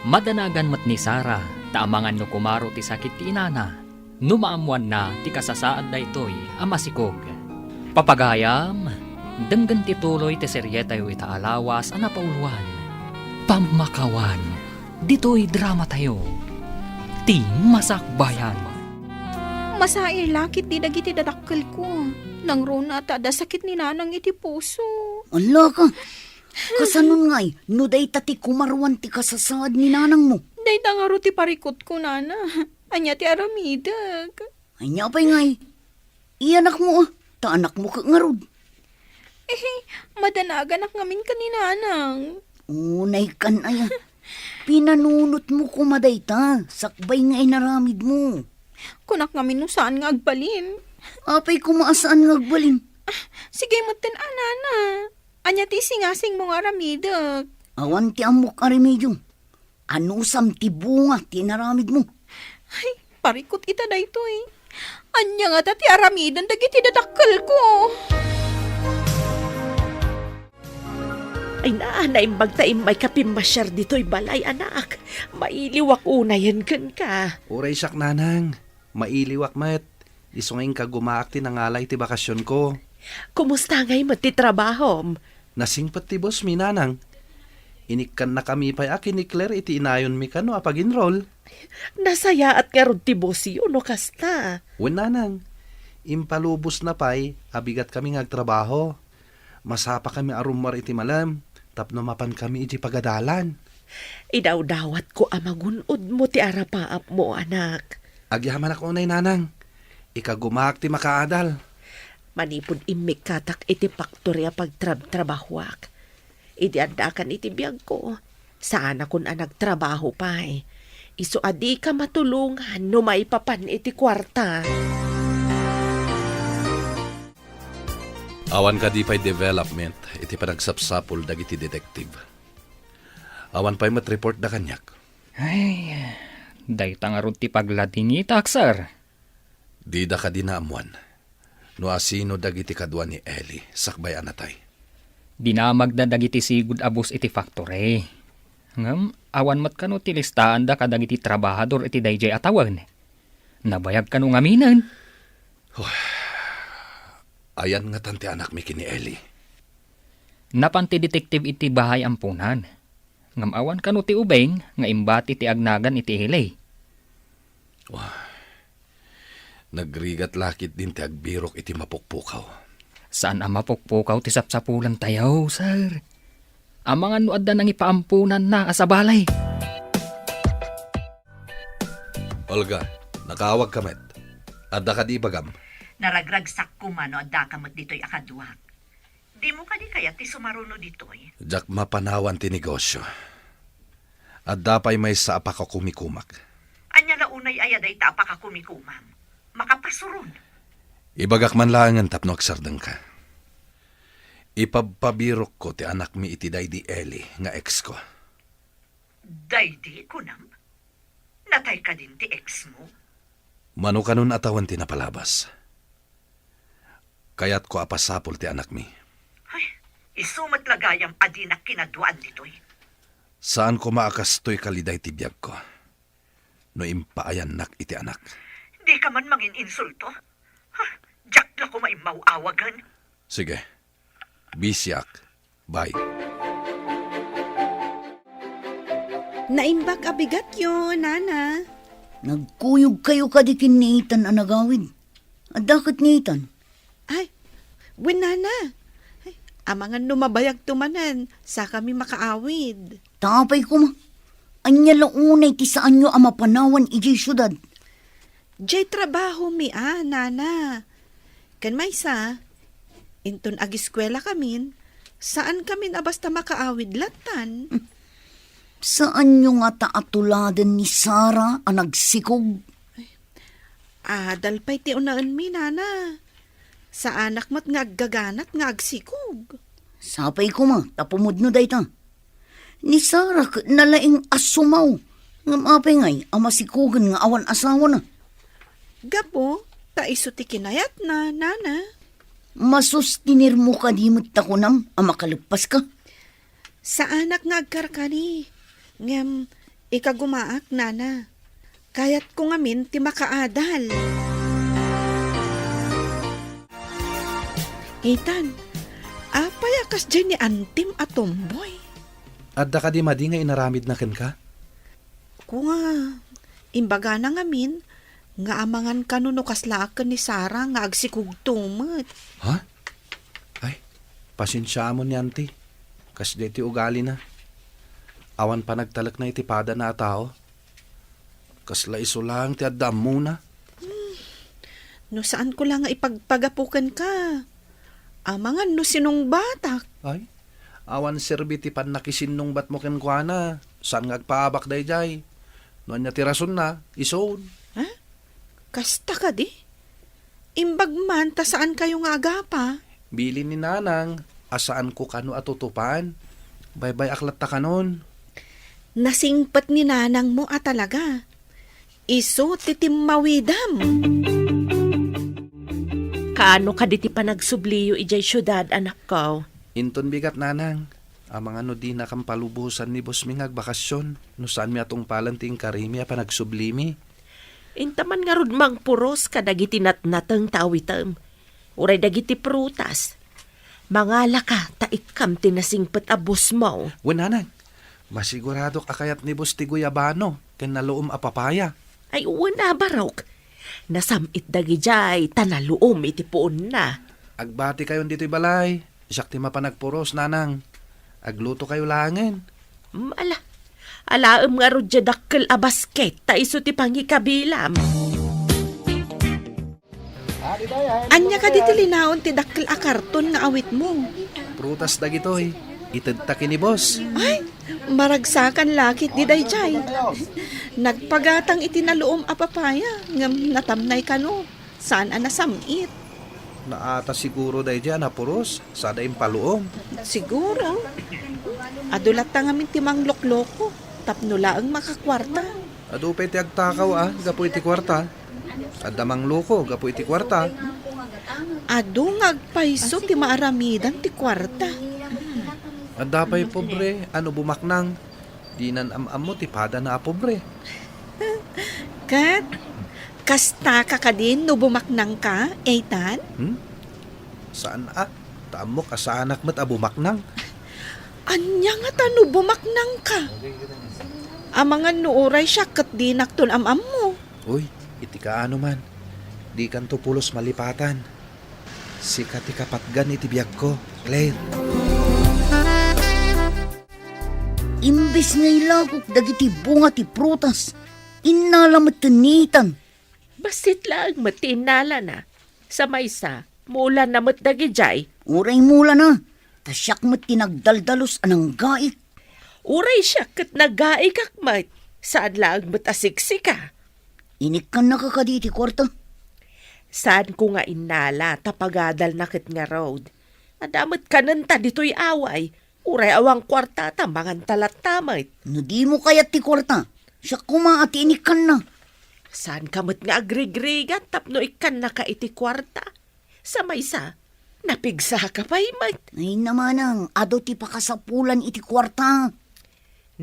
Madanagan met ni Sara ta amangan no kumaro ti sakit ti inana. No maammoanna ti kasasaad daytoy a masikog. Papagayam, denggen ti tuloy ti serietayo ita a lawas a napauluan, Pammakawan. Ditoy dramatayo, Ti Masakbayan. Masair la ketdi dagiti dadakkelko. Nangruna ta adda sakit ni nanang iti puso. Allaka, kasanon ngay, no dayta ti kumaruan ti kasasaad ni nanangmo? Dayta ngarud ti parikutko, nana. Ania ti aramidek? Ania pay ngay? Iyanakmo a, ta anakmo ket ngarud. Eh, madanaganak ngamin ken ni nanang. Unay kan aya. Pinanunotmo koma dayta, sakbay nga inaramidmo. Kunak ngamin no saan nga agbalin. Apay koma a saan nga agbalin? Sige metten a, nana. Ania ti isingasingmo nga aramidek? Awan ti ammok a remedio. Anusam ti bunga ti inaramidmo? Ay, parikut ita daytoy. Ania ngata ti aramiden dagiti dadakkelko? Ay na, naimbag ta immayka pimmasiar ditoy balay, anak. Mailiwak unayen kenka. Uray siak, nanang. Mailiwak met. Isu nga inka gumaak ti nangalay ti bakasionko. Kumusta ngay met ti trabahom? Nasingpet ti boss mi, nanang. Inikkannakami pay a kinikler iti inayonmi kano a pag-enroll. Nasayaat ngarud ti boss yo no kasta. Wen, nanang. Impalubosna pay a bigatkami nga agtrabaho. Masapakami a rummuar iti malem tapno mapankami iti pagadalan. Idawdawatko a magun-odmo ti arapaapmo, anak. Agyamanak unay, nanang. Ikagumaak ti makaadal. Manipud immikkatak iti faktori a pagtrabtrabahoak. Idi addakan iti biagko, saanakon a nagtrabaho pay. Isu a dika matulongan no maipapan iti kuarta. Awan kadi pay development iti panagsapsapul dagiti detective? Awan pay met report da kaniak? Ay, dayta ngarud ti pagladingitak, sir. Dida kadi naammuan no asino dagiti kadua ni Eli sakbay a natay? Dinamagda dagiti sigud a boss iti factory. Ngem awan met kano ti listaanda kadagiti trabahador iti daydiay a tawen. Nabayag kano ngaminen? Huh. Ayan ngatan ti anakmi ken ni Eli? Napan ti detective iti bahay amponan. Ngem awan kano ti ubing nga imbati ti agnagan iti Eli. Wah, nagrigat la ketdin ti agbirok iti mapukpukaw. Saan a mapukpukaw ti sapsapulantayo, sir. Amangan no adda nangipaamponanna a sabali. Olga, nakaawagka met. Adda kadi ibagam? Naragragsak koma no addaka met ditoy a kaduak. Dimo kadi kayat ti sumaruno ditoy? Diak mapanawan ti negosio. Adda pay maysa a pakakumikumak. Ania la unay aya dayta a pakakumikumam? Makapasuron. Ibagak man laengen tapno agsardengka. Ipabpabirokko ti anakmi iti daydi Eli nga exko. Daydi, kunam? Natay kadin ti exmo? Mano kanon a tawen ti napalabas. Kayatko a pasapul ti anakmi. Ay, isu met la gayam a dinak kinaduaan ditoy. Saan koma a kastoy kaliday ti biagko no impaayannak iti anak. Dika man mangin-insulto? Ha, diak la koma immaw-awagen. Sige. Bisiak. Bye. Naimbag a bigatyo, Nana. Nagkuyogkayo kadi ken ni Ethan a nagawid? Adda ket ni Ethan? Ay, wen, Nana. Ay, amangan no mabayagto manen, sakami makaawid. Ta apay koma, ania la unay ti saanyo a mapanawan idiay siudad? Diay trabahomi a, Nana. Ken maysa, inton agiskuelakamin, saankamin a basta makaawid lattan. Saanyo ngata a tuladen ni Sara a nagsikog? Adal pay ti unaenmi, Nana. Saanak met nga aggaganat nga agsikog. Sapay koma ta pumudno dayta. Ni Sara ket nalaing a sumaw. Ngem apay ngay a masikogen nga awan asawana? Gapu ta isu ti kinayatna, Nana. Masustinirmo kadi met ta kunam a makaleppaska? Saanak nga agkarkari, ngem ikagumaak, Nana. Kayatko ngamin ti makaadal. Ethan, apay a kasdiay ni antim a tomboy? Adda kadi madi nga inaramidna kenka? Kuna, imbagana ngamin nga amangan kano no kaslaak ken ni Sara nga agsikogto met. Ha? Ay, pasensiaam ni Auntie. Kasdiay ti ugalina. Awan panagtalekna iti padana a tao. Kasla isu laeng ti adda ammona. Hmm. No saanko la nga ipagpagapu kenka, amangan no sinungbatak. Ay, awan serbi ti pannakisinnungbatmo kenkuana. Saan nga agpaabak daydiay? No ania ti rasonna, isun. Ha? Kasta kadi? Imbag man ta saankayo nga agapa? Bilin ni Nanang a saanko kano a tutupan. Baybay-ak latta kanon. Nasingpet ni Nanangmo a talaga. Isu ti timmawidam. Kaano kadi ti panagsubliyo idiay siudad, anakko? Inton bigat, Nanang. Amangan no dinakam palubosan ni bossmi nga agbakasyon no saanmi a tungpalan ti inkarimi a panagsublimi. Inta man ngarud mangpuros kadagiti natnateng ta awitem, uray dagiti prutas. Mangalaka ta ikkam ti nasingpet a bossmo. Wen, Nanang, masiguradok a kayat ni boss ti guyabano ken naluom a papaya. Ay, wen a, barok. Nasam-it dagidiay ta naluom iti puonna. Agbatikayon ditoy balay. Siak ti mapan agpuros, Nanang. Aglutokayo laengen. Mm, ala. Alaem ngarud diay dakkel a basket ta isu ti pangikabilam. Ania kadi ti linaon ti dakkel a karton nga awitmo? Prutas dagitoy. Itedta ken ni boss. Ay, maragsakan la ketdi daydiay. Nagpagatang iti naluom a papaya, ngem natamnay kano. Saan a nasam-it. Naata siguro daydiay a napuros, sada impaluom. Siguro. Adu latta ngamin ti manglokloko, tapno laeng makakuarta. Adu pay ti agtakaw a gapu iti kuarta. Adda mangluko gapu iti kuarta. Adu nga agpayso ti maaramidan ti kuarta. Adda pay pobre a no bumaknang. Dinan am-ammo ti padana a pobre. Ket, kastaka kadin no bumaknangka, Ethan? Hmm? Saan a? Ta ammok a saanak met a bumaknang. Ania ngata no bumaknangka? Amangan no uray siak ket dinakton am-ammo. Uy, iti kaano man. Dikanto pulos malipatan. Sika ti kapatgan iti biagko, Claire. Imbes nga ilakok dagiti bunga ti prutas, innala met ni Ethan. Bassit laeng met ti innalana. Sa maysa, mulanna met dagidiay. Uray mulana, ta siak met ti nagdaldalus a nanggaik. Uray siak ket nagaikak met, saan laeng met a siksika. Inikkannaka kadi iti kuarta? Saanko nga innala ta pagadalna ket ngarud. Adda met kanenta ditoy away. Uray awan kuarta ta manganta latta met. No dimo kayat ti kuarta, siak koma a ti inikkanna. Saanka met nga agrigrigat tapno ikkannaka iti kuarta? Sa maysa, napigsaka pay met. Ay, namanang, adu ti pakasapulan iti kuarta.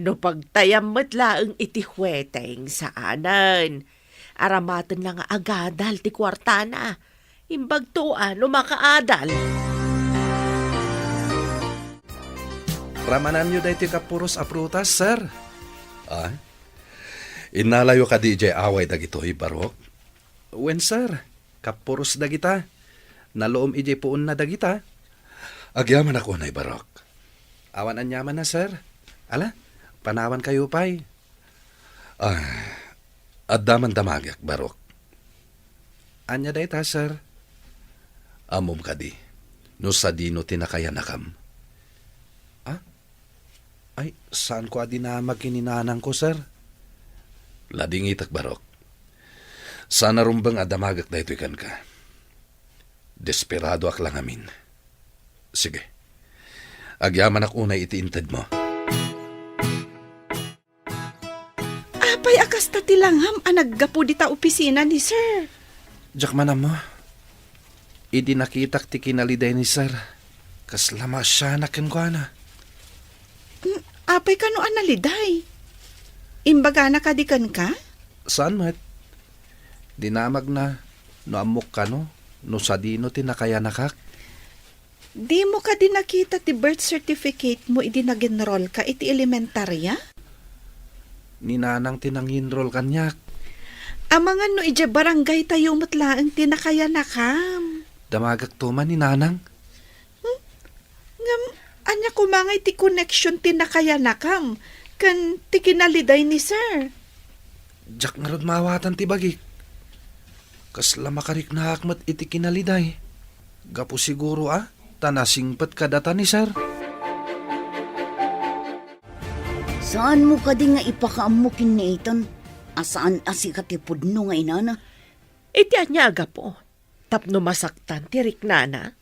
No pagtayam met laeng iti hueteng, saanen. Aramatenna nga agadal ti kuartana. Imbagto a no makaadal. Ramananyo daytoy kapuros a prutas, sir? Ah? Innalayo kadi idiay away dagitoy, Barok? Wen, sir. Kapuros dagita. Naluom idiay puonna dagita. Agyamanak unay, Barok. Awan aniamanna, sir. Ala, panawankayo pay. Ah, adda man damagek, Barok. Ania dayta, sir? Ammom kadi no sadino ti nakayanakam? Ah? Ay, saanko a dinamag ken ni nanangko, sir. Ladingitek, Barok. Saan a rumbeng a damagek daytoy kenka. Desperadoak la ngamin. Sige. Agyamanak unay iti intedmo. Apay a kasta ti langam a naggapu dita opisina ni Sir? Diak man ammo. Idi nakitak ti kinaliday ni Sir, kasla maasianak kenkuana. Mm, apay kano a naliday? Imbagana kadi kenka? Saan met. Dinamagna no ammok kano, no sadino ti nakayanakak. Dimo kadi nakita ti birth certificate mo idi nag-enroll ka iti elementarya? Ni nanang ti nang-enroll kaniak. Amangan no idiay barangay tayo met laeng ti nakayanakam. Damagak to man ni nanang. Hmm? Ngem, ania koma ngay ti connection ti nakayanakam ken ti kinaliday ni Sir? Diak ngarud maawatan ti bagik. Kasla makariknaak met iti kinaliday. Gapu siguro a ta nasingpet kadata ni Sir. Saanmo kadi nga ipakaammo ken ni Ethan a saan a sika ti pudno nga inana? Iti ania a gapu? Tapno masaktan ti riknana?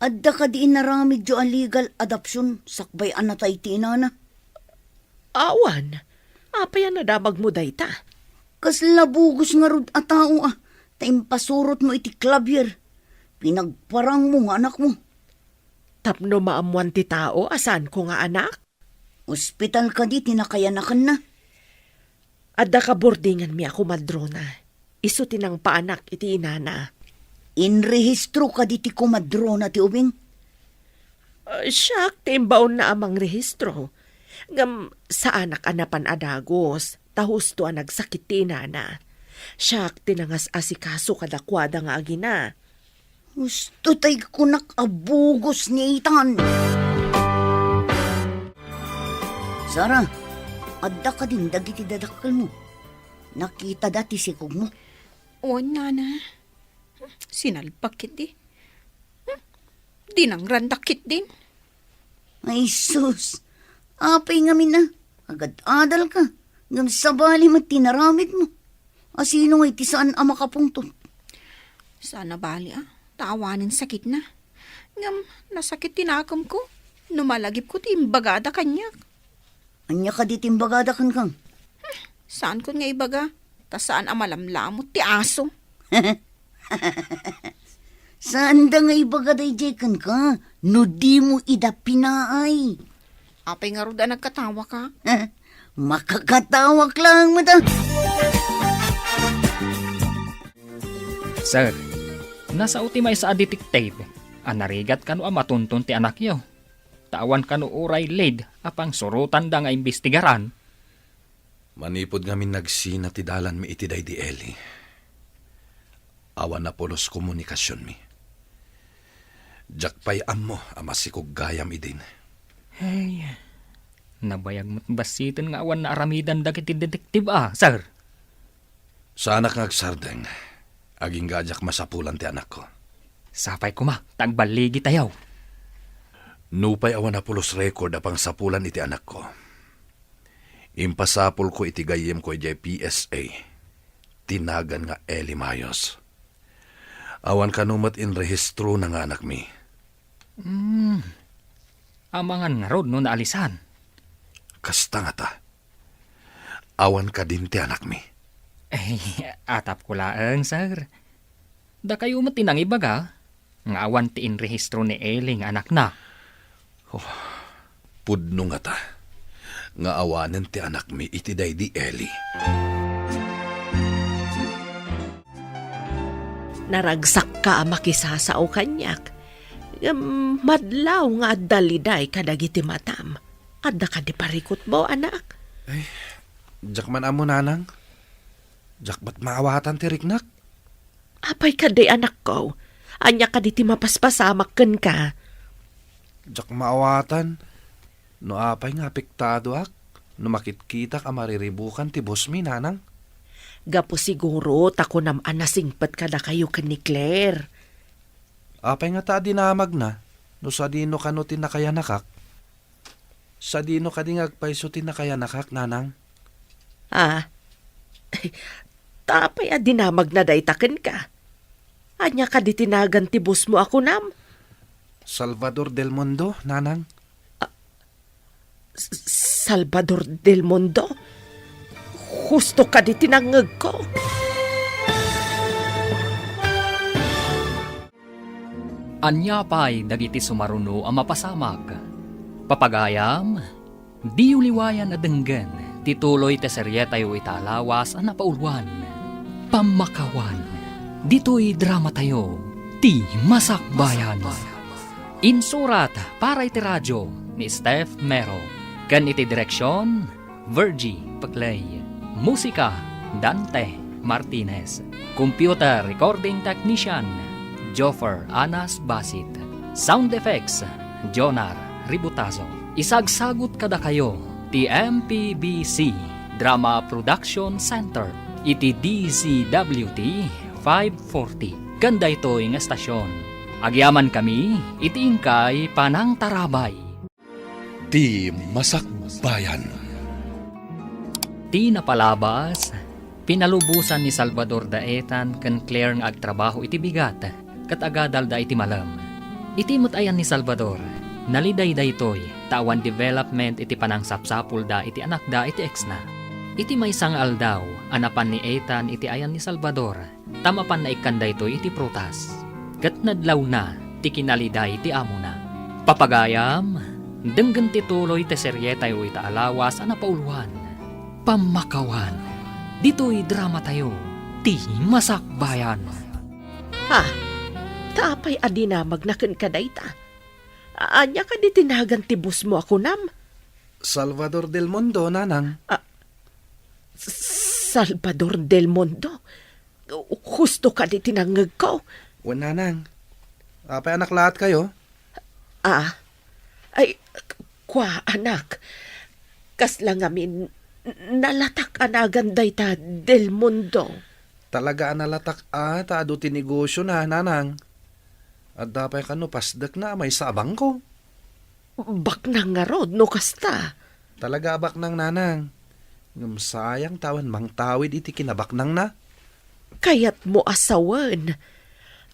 Adda kadi inaramidyo a legal adoption sakbay a natay ti inana? Awan. Apay a nadamagmo dayta? Kasla bugos ngarud a tao a, ta impasurotmo iti klabier. Pinagparangmo nga anakmo. Tapno maammoan ti tao a saanko nga anak? Ospital kadi ti nakayanakanna? Adda kaburdinganmi a komadrona. Isu ti nangpaanak iti inana. Inrehistro kadi ti komadrona ti ubing? Ah, siak ti imbaonna a mangrehistro. Ngem saanak a napan a dagus, ta husto a nagsakit ti inana. Siak ti nangas-asikaso kadakuada nga agina. Husto tay kunak a bugos ni Ethan. Sara, adda kadin dagiti dadakkelmo? Nakitada ti sikogmo? Wen, nana. Sinalpak ketdi. Dinangrandak ketdin. Ay, sus! Apay ngamin a, agad-adalka, ngem sabali met ti naramidmo. A sino ngay ti saan a makapungtot? Saan a bali a, ta awanen sakitna. Ngem nasakit ti nakemko no malagipko ti imbagada kaniak. Ania kadi ti imbagada kenka? Saankon nga ibaga, ta saan a malamlamot ti aso. Saanda nga ibaga daydiay kenka no dimo ida pinaay. Apay ngarud a nagkatawaka? Makakatawak laeng met a. Sir, nasao ti maysa a detective a narigat kano a matunton ti anakyo. Ta awan kano uray lead a pangsurotanda nga imbestigaran. Manipud ngamin nagsina ti dalanmi iti daydi Eli, awan a pulos komunikasionmi. Diak pay ammo a masikog gayam idin. Hey, nabayag met bassiten nga awan naaramidan dagiti detektiba, sir. Saanak nga agsardeng, agingga a diak masapulan ti anakko. Sapay koma, ta agballigitayo. Nupay awan a pulos record a pangsapulan iti anakko, impasapulko iti gayyemko idiay P S A ti nagan nga Eli Mayos. Awan kano met inrehistrona nga anakmi. Hmm. Amangan ngarud no naalisan? Kasta ngata. Awan kadin ti anakmi. Ay, atapko laeng, sir. Dakayo met ti nangibaga nga awan ti inrehistro ni Eli nga anakna. Oh, pudno ngata nga awanen ti anakmi iti daydi Eli. Naragsakka a makisasao kaniak, ngem madlaw nga adda liday kadagiti matam. Adda kadi parikutmo, anak? Ay, diak man ammo, nanang. Diak met maawatan ti riknak. Apay kadi, anakko? Ania kadi ti mapaspasamak kenka? Diak maawatan no apay nga apektadoak no makitkitak a mariribukan ti bosmi, nanang. Gapu siguro ta kunam a nasingpet kadakayo ken ni Claire. Apay ngata a dinamagna no sadino kano ti nakayanakak? Sadino kadi nga agpayso ti nakayanakak, nanang? Ah, ta apay a dinamagna dayta kenka? Ania kadi ti nagan ti bosmo a kunam? Salvador del Mundo, nanang. Salvador del Mundo? Husto kadi ti nangngegko. Ania pay dagiti sumaruno a mapasamak? Papagayam, diyo liwayan a denggen ti tuloy ti serietayo ita a lawas a napauluan, Pammakawan. Ditoy dramatayo, Ti Masakbayan. Insurat para iti radio ni Steph Mero, ken iti direksion, Virgie Peclay. Musika, Dante Martinez. Computer recording technician, Joffer Anas Basit. Sound effects, Jonar Ributazo. Isagsagut kadakayo ti M P B C Drama Production Center iti D Z W T five forty. Ken daytoy nga estasion, agyamankami iti inkay panangtarabay. Ti Masakbayan. Ti napalabas, pinalubosan ni Salvador da Ethan ken Claire nga agtrabaho iti bigat, ket agadalda iti malem. Iti met ayan ni Salvador, naliday daytoy ta awan development iti panangsapsapulda iti anakda iti exna. Iti maysa nga aldaw a napan ni Ethan iti ayan ni Salvador, ta mapanna ikkan daytoy iti prutas, ket nadlawna ti kinaliday ti amona. Papagayam, denggen ti tuloy ti serietayo ita a lawas a napauluan, Pammakawan. Ditoy dramatayo, Ti Masakbayan. Ha? Ta apay a dinamagna kenka dayta? Ania kadi ti nagan ti bosmo a kunam? Salvador del Mundo, nanang. Ah, Salvador del Mundo? Husto kadi ti nangngegko? Wen, nanang. Apay a naklaatkayo? Ah, ay, kua, anak. Kasla ngamin, nalatak a nagan dayta del Mundo. Talaga a nalatak a, ta adu ti negosiona, nanang. Adda pay kano pasdekna a maysa a bangko. Baknang ngarud no kasta. Talaga a baknang, nanang. Ngem sayang ta awan mangtawid iti kinabaknangna. Kayatmo a sawen,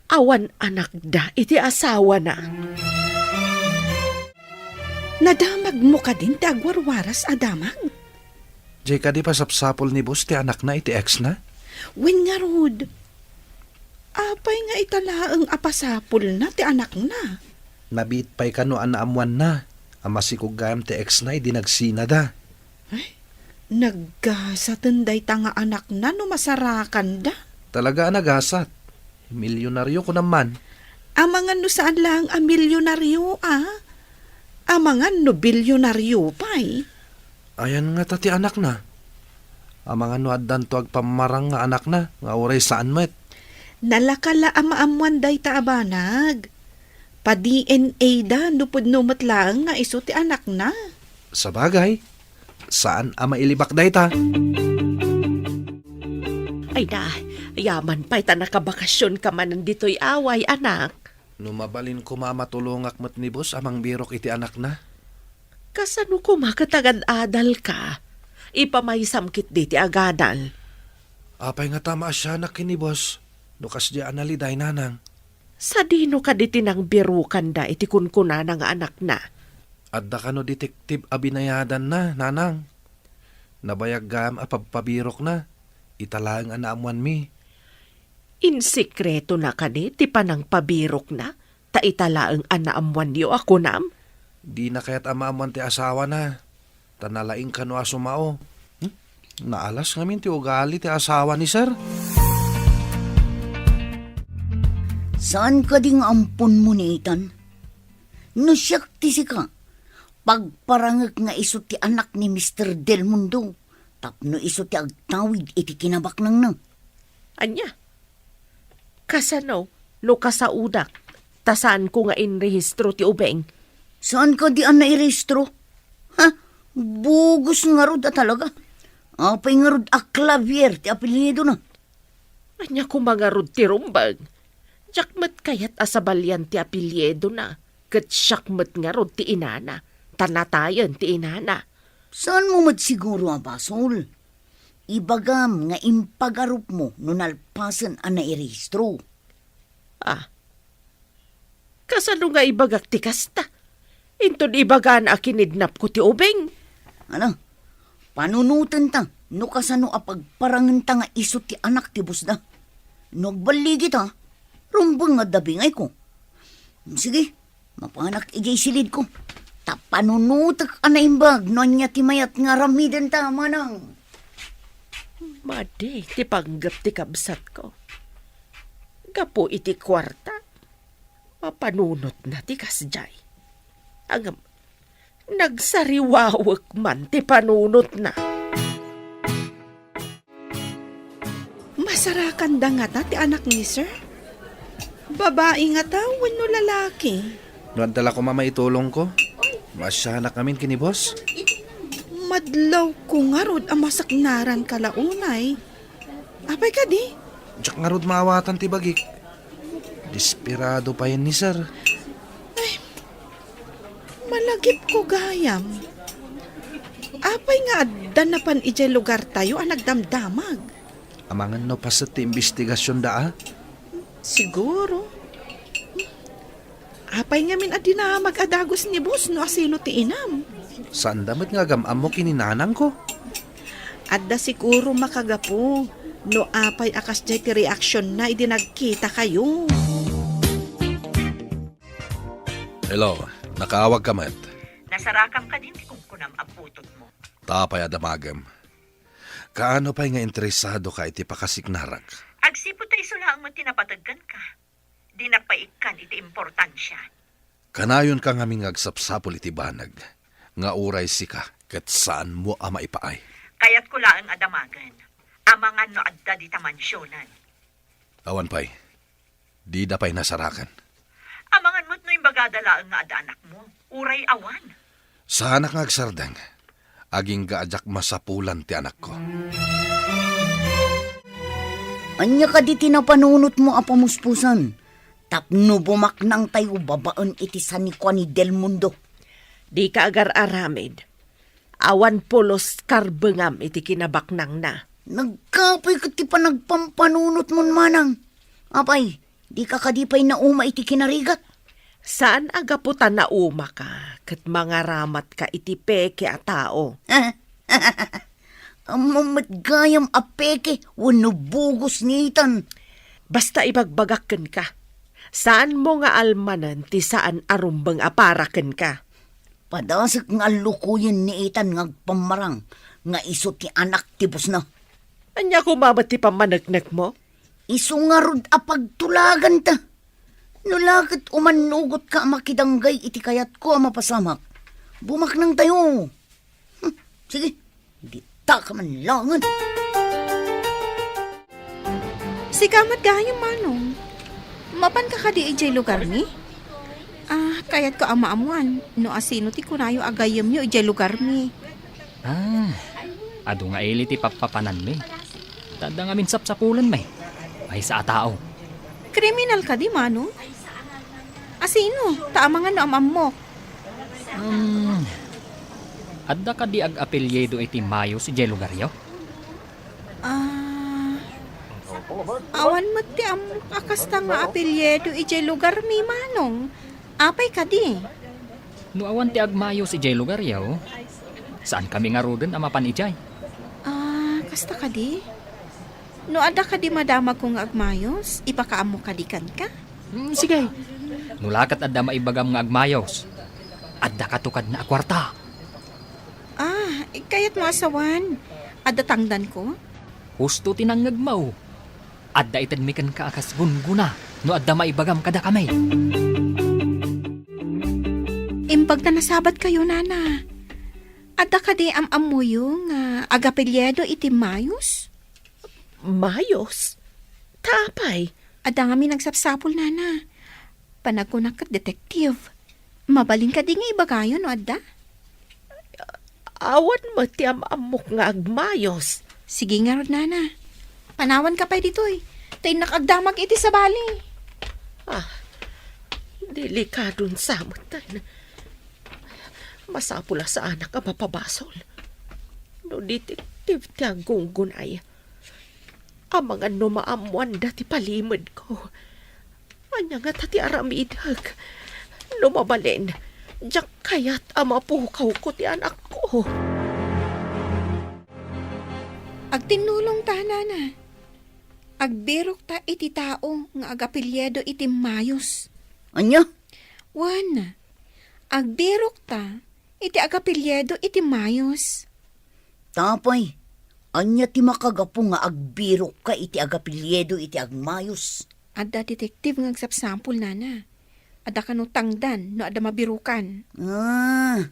awan anakda iti asawana. Nadamagmo kadin ti agwarwaras a damag? Jay kadi pasapsapul ni boss ti anakna iti exna? Wen ngarud, apay nga ita laeng a pasapulna ti anakna? Nabiit pay kano a naammoanna a masikog gayam ti exna idi nagsinada. Ay, naggasaten dayta nga anakna no masarakanda. Talaga a nagasat. Milyonaryo kunam man. Amangan no saan laeng a milyonaryo, a? Amangan no bilyonaryo pay. Ayan ngata ti anakna. Amangan no addanto agpammarang nga anakna nga uray saan met. Nalaka la a maammoan dayta a banag. pa-D N A da no pudno met laeng nga isu ti anakna. Sabagay, saan a mailibak dayta. Ay da, yaman pay ta nakabakasionka manen ditoy away, anak. No mabalin koma a matulongak met ni boss a mangbirok iti anakna. Kasano koma ket agad-adalka? Ipamaysam ketdi ti agadal. Apay ngata maasianak ken ni boss no kasdiay a naliday, nanang? Sadino kadi ti nangbirokanda iti kunkunana nga anakna? Adda kano detektif a binayadanna, nanang. Nabayag gayam a pabpabirokna. Ita laeng a naammoanmi. Insekretona kadi ti panangpabirokna, ta ita laeng a naammoanyo a kunam? Dina kayat a maammoan ti asawana, ta nalaing kano a sumao. Hmm? Naalas ngamin ti ugali ti asawa ni Sir. Saan kadi nga amponmo ni Ethan? No siak ti sika, pagparangek nga isu ti anak ni Mister Del Mundo, tapno isu ti agtawid iti kinabaknangna. Ania? Kasano no kasaodak, ta saanko nga inrehistro ti ubing? Saan kadi a nairehistro? Ha? Bogus ngarud a talaga. Apay ngarud a Clavier ti apelyidona? Ania koma ngarud ti rumbeng? Diak met kayat a sabalian ti apelyidona, ket siak met ngarud ti inana, ta natayen ti inana. Saanmo met siguro a basol? Ibagam nga impagarupmo no nalpasen a nairehistro. Ah, kasano nga ibagak ti kasta? Inton ibagana a kinidnapko ti ubing? Ano? Panunotenta no kasano a pagparangenta nga isu ti anak ti bossda. No agballigita, rumbeng nga adda bingayko. Sige, mapanak idiay silidko. Ta panunotek a naimbag no ania ti mayat nga aramidenta, manang. Madi ti panggep ti kabsatko. Gapu iti kuarta, mapanunotna ti kasdiay. Ngem, nagsariwawek man ti panunotna. Masarakanda ngata ti anak ni Sir? Babai ngata wenno lalaki? No adda la koma maitulongko, maasianak ngamin ken ni boss. Madlawko ngarud a masaknaranka la unay. Apay kadi? Diak ngarud maawatan ti bagik. Desperado payen ni Sir. Ay, malagipko gayam. Apay nga adda napan idiay lugartayo a nagdamdamag? Amangan no paset ti imbestigasionda, a? Siguro. Apay ngamin a dinamag a dagus ni boss no asino ti inam? Saanda met nga agam-ammo ken ni nanangko. Adda siguro makagapu no apay a kasdiay ti reaksionna idi nagkitakayo. Hello, nakaawagka met. Nasarakam kadin ti kunkunam a putotmo. Ta apay a damagem? Kaano pay nga interesadoka iti pakasiknarak? Agsipud ta isu laeng met ti napateg kenka. Dinak pay ikkan iti importansia. Kanayonka ngamin nga agsapsapul iti banag nga uray sika ket saanmo a maipaay. Kayatko laeng a damagen. Amangan no adda dita mansionen. Awan pay. Dida pay nasarakan. Amangan met no imbagada laeng nga adda anakmo. Uray awan. Saanak nga agsardeng. Agingga a diak masapulan ti anakko. Ania kadi ti napanunotmo a pamuspusan tapno bumaknangtayo babaen iti sanikua ni Del Mundo? Dika agar-aramid. Awan pulos karbengam iti kinabaknangna. Nagkapuy ket ti panagpampanunotmon, manang. Apay, dika kadi pay nauma iti kinarigat? Saan a gapu ta naumaka ket mangaramatka iti peke a tao. Ammom met gayam a peke wenno bugos ni Ethan. Basta ibagbagak kenka, saanmo nga almanen ti saan a rumbeng a para kenka. Padasek nga allukoyen ni Ethan nga agpammarang nga isu ti anak ti bossna. Ania koma met ti pammaneknekmo? Isu ngarud a pagtulaganta. No la ket umannugotka a makidanggay iti kayatko a mapasamak, bumaknangtayo. Hmm, sige, dita ka man laengen. Sika met gayam, Manong. Mapanka kadi idiay lugarmi? Ah, kayatko a maammuan no asino ti kunayo a gayyemyo idiay lugarmi. Ah, adu nga ili ti pappapananmi. Ta adda ngamin sapsapulenmi. Maysa a tao. Kriminal kadi, Manong? Asino? Ta amangan no am-ammok. Hmm, adda kadi ag-apelyido iti Mayos idiay lugaryo? Ah, awan met ti am-, a kasta nga apelyido idiay lugarmi, Manong. Apay kadi? No awan ti agmayos idiay lugaryo, saankami ngaruden a mapan idiay. Ah, kasta kadi? No adda kadi madamagko nga agmayos, ipakaammo kadi kenka? Hmm, sige. No la ket adda maibagam nga agmayos, adda kato kadna a kuarta. Ah, kayatmo a sawen, adda tangdanko? Husto ti nangngegmo. Adda itedmi kenka a kas gunggona no adda maibagam kadakami. Imbag ta nasabatkayo, Nana. Adda kadi am-ammoyo nga agapelyido iti Mayos? Mayos? Ta apay? Adda ngamin agsapsapul, Nana. Panagkunak ket detective. Mabalin kadi nga ibagayo no adda? Awan met ti am-ammok nga agmayos. Sige ngarud, Nana. Panawanka pay ditoy. Ta innak agdamag iti sabali. Ah, delikadon sa metten. Masapul a saanak a mapabasol. No detective ti aggunggunay, amangan no maammoanda ti palimedko. Ania ngata ti aramidek? No mabalin, diak kayat a mapukawko ti anakko. Agtinnulongta, Nana. Agbirokta iti tao nga agapelyido iti Mayos. Ania? Wen, agbirokta iti agapelyido iti Mayos. Ta apay, ania ti makagapu nga agbirokka iti agapelyido iti agmayos? Adda detective nga agsapsapul, Nana. Adda kano tangdan no adda mabirokan. Ah,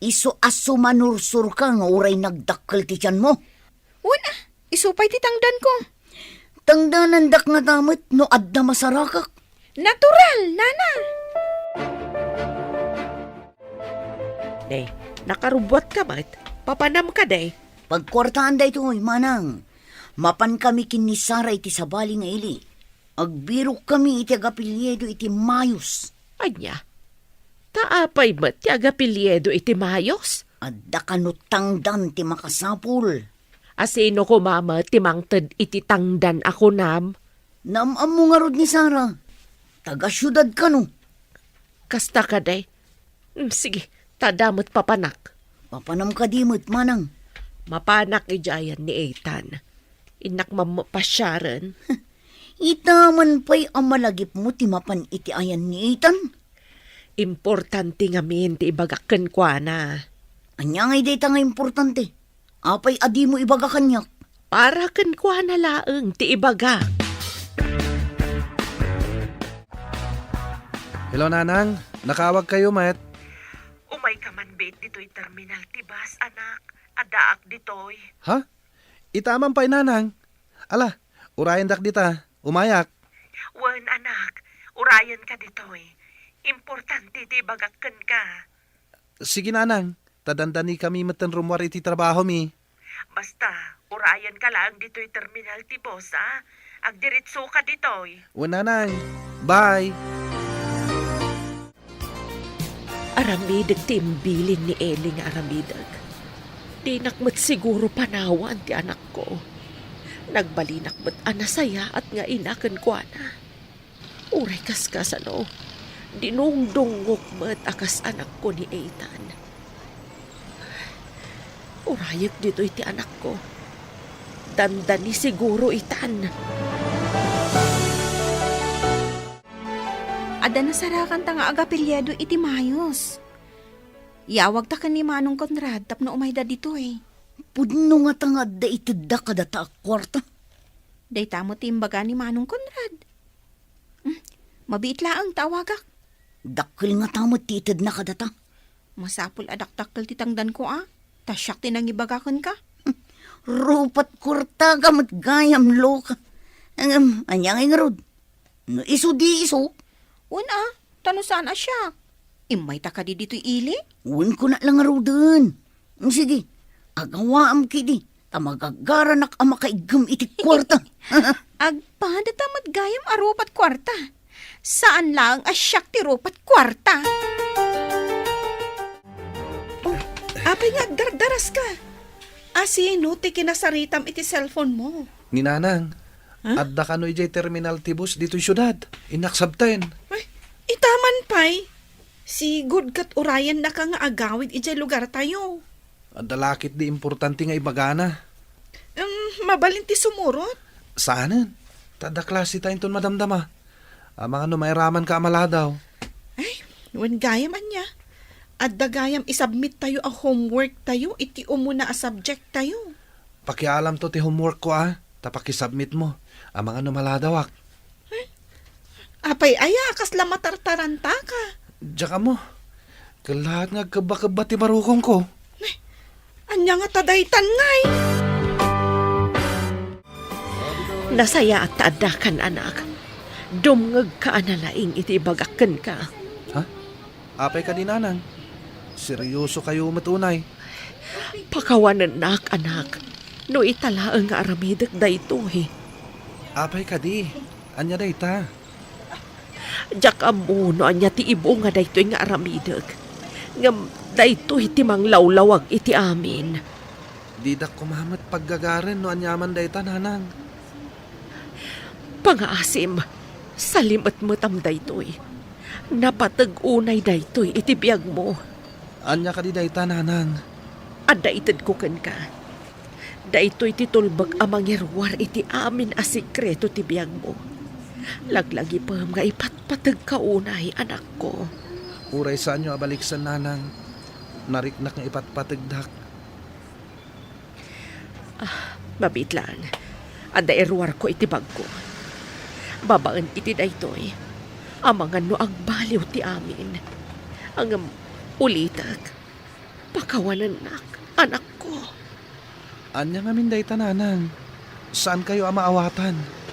isu a sumanursurka nga uray nagdakkel ti tianmo? Wen a, isu pay ti tangdanko. Tangdanandak ngata met no adda masarakak. Natural, Nana! Day, nakarubbuatka met. Papanam kadi? Pagkuartaan daytoy, Manang. Mapankami ken ni Sara iti sabali nga ili. Agbirokkami iti agapelyido iti Mayos. Ania? Ta apay met ti agapelyido iti Mayos? Adda kano tangdan ti makasapul. Asino koma met ti mangted iti tangdan a kunam? Naam-ammo ngarud ni Sara. Taga-siudad kano. Kasta kadi? Mm, sige, ta adda met papanak. Mapanam kadi met, Manang? Mapanak idiay ayan ni Ethan. Innak mammo pasiaren. Ita man pay a malagipmo ti mapan iti ayan ni Ethan? Importante ngamin ti ibagak kenkuana. Ania ngay dayta nga importante? Apay a dimo ibaga kaniak? Para kenkuana laeng ti ibagak. Hello, Nanang. Nakaawagkayo met. Umayka man biit ditoy terminal ti bus, anak. Addaak ditoy. Ha? Ita man pay, Nanang. Ala, urayendak dita. Umayak. Wen, anak. Urayenka ditoy. Importante ti ibagak kenka. Sige, Nanang. Ta dandanikami metten rummuar iti trabahomi. Basta, urayenka laeng ditoy terminal ti bus, a? Agdiretsoka ditoy. Wen, Nanang. Bye! Aramidek ti imbilin ni Eli nga aramidek. Dinak met siguro panawan ti anakko. Nagbalinak met a nasayaat nga ina kenkuana. Uray kaskasano, dinungdungngok met a kas anakko ni Ethan. Urayek ditoy ti anakko. Dandani siguro itan. Adda nasarakanta nga agapelyido iti Mayos. Yawagta ken ni Manong Conrad tapno umayda ditoy. Pudno ngata nga adda itedda kadata a kuarta. Dayta met ti imbaga ni Manong Conrad. Hmm, mabiit laeng ta awagak. Dakkel ngata met ti itedna kadata. Masapul a dakdakkel ti tangdanko a, ta siak ti nangibaga kenka. Rupat kuartaka met gayam, Loka. Ngem, ania ngay ngarud? No isu di isu? Wen a, Ta no saan a siak, immayta kadi ditoy ili? Wen, kuna la ngaruden. Sige, agawaam kidi, ta magagaranak a makaiggem iti kuarta. Agpadata met gayam a rupat kuarta. Saan laeng a siak ti rupat kuarta. Oh, apay nga agdardaraska? Asino ti kinasaritam iti cellphone mo? Ni Nanang, Ha? Adda kano idiay terminal ti bus ditoy siudad. Innak sabten. Ay, itaman pay. Sigud ket urayennaka nga agawid idiay lugartayo. Adda la ketdi importante nga ibagana. Em, mabalin ti sumurot? Saanen. Ta adda klasetayo inton madamdama. Amangan no mairamanka a maladaw. Ay, wen gayam ania. Adda gayam isubmittayo a homeworktayo iti umuna a subjecttayo. Pakialamto ti homeworkko a, ta pakisubmitmo. Amangan no maladawak. Apay aya a kasla matartarantaka? Diak ammo. Kellaat nga agkebbakebba ti barukongko. Ania ngata daytan ngay? Nasayaat ta addakan, anak. Dumngegka a nalaing iti ibagak kenka. Ha? Apay kadi, Nanang? Seriosokayo met unay? Pakawanennak, anak, no ita laeng nga aramidek daytoy. Apay kadi? Ania dayta? Diak ammo no ania ti ibunga daytoy nga aramidek. Ngem daytoy ti manglawlawag iti amin. Didak koma met paggagaren no aniaman dayta, Nanang. Pangaasim, salimetmetam daytoy. Napateg unay daytoy iti biagmo. Ania kadi dayta, Nanang? Adda itedko kenka. Daytoy ti tulbek a mangiruar iti amin a sekreto ti biagmo. Laglagipem nga ipatpategka unay, anakko. Uray saanyo a baliksen, Nanang, nariknak nga ipatpategdak. Ah, mabiit laeng. Adda iruarko iti bagko. Babaen iti daytoy, amangan no agbaliw ti amin. Ngem ulitek, pakawanennak, anakko. Ania ngamin dayta, Nanang? Saankayo a maawatan?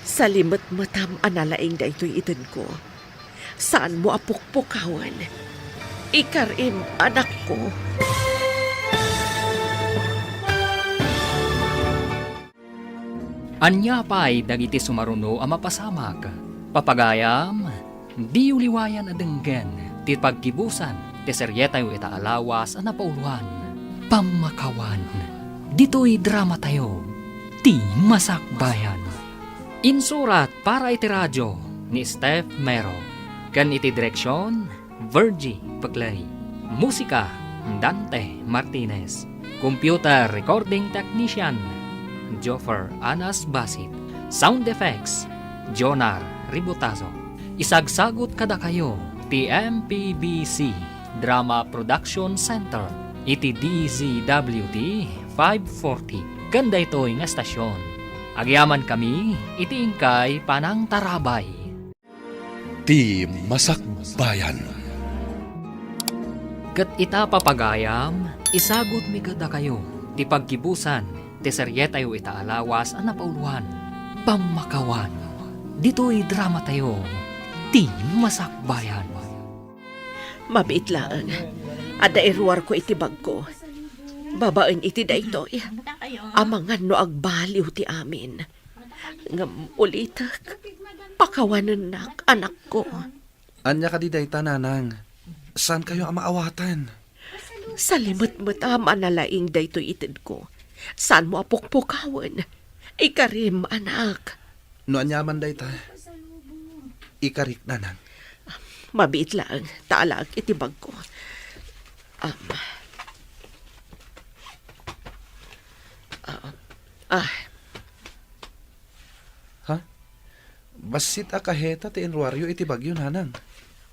Salimetmetam a nalaing daytoy itedko. Saanmo a pukpukawen. Ikarim, anakko. Ania pay dagiti sumaruno a mapasamak? Papagayam, diyo liwayan a denggen ti paggibusan ti serietayo ita a lawas a napauloan, Pammakawan. Ditoy dramatayo, Ti Masakbayan. Insurat para iti radio ni Steph Mero, ken iti direksion, Virgie Peclay. Musika, Dante Martinez. Computer recording technician, Joffer Anas Basit. Sound effects, Jonar Ributazo. Isagsagut kadakayo ti M P B C Drama Production Center iti D Z W T five forty ken daytoy nga estasion. Agyamankami iti inkay panangtarabay. Ti Masakbayan. Ket ita, papagayam, isagutmi kadakayo ti paggibusan ti serietayo ita a lawas a napauloan, Pammakawan. Ditoy dramatayo, Ti Masakbayan. Mabiit laeng, adda iruarko iti bagko. Babaen iti daytoy, amangan no agbaliw ti amin. Ngem ulitek, pakawanennak, anakko. Ania kadi dayta, Nanang? Saankayo a maawatan? Salimetmetam a nalaing daytoy itedko. Saanmo a pukpukawen. Ikarim, anak. No aniaman dayta, ikarik, Nanang. Mabiit laeng, ta alaek iti bagko. Am. Ah, ah. Ha? Bassit a kaheta ti inruaryo iti bagyo, Nanang.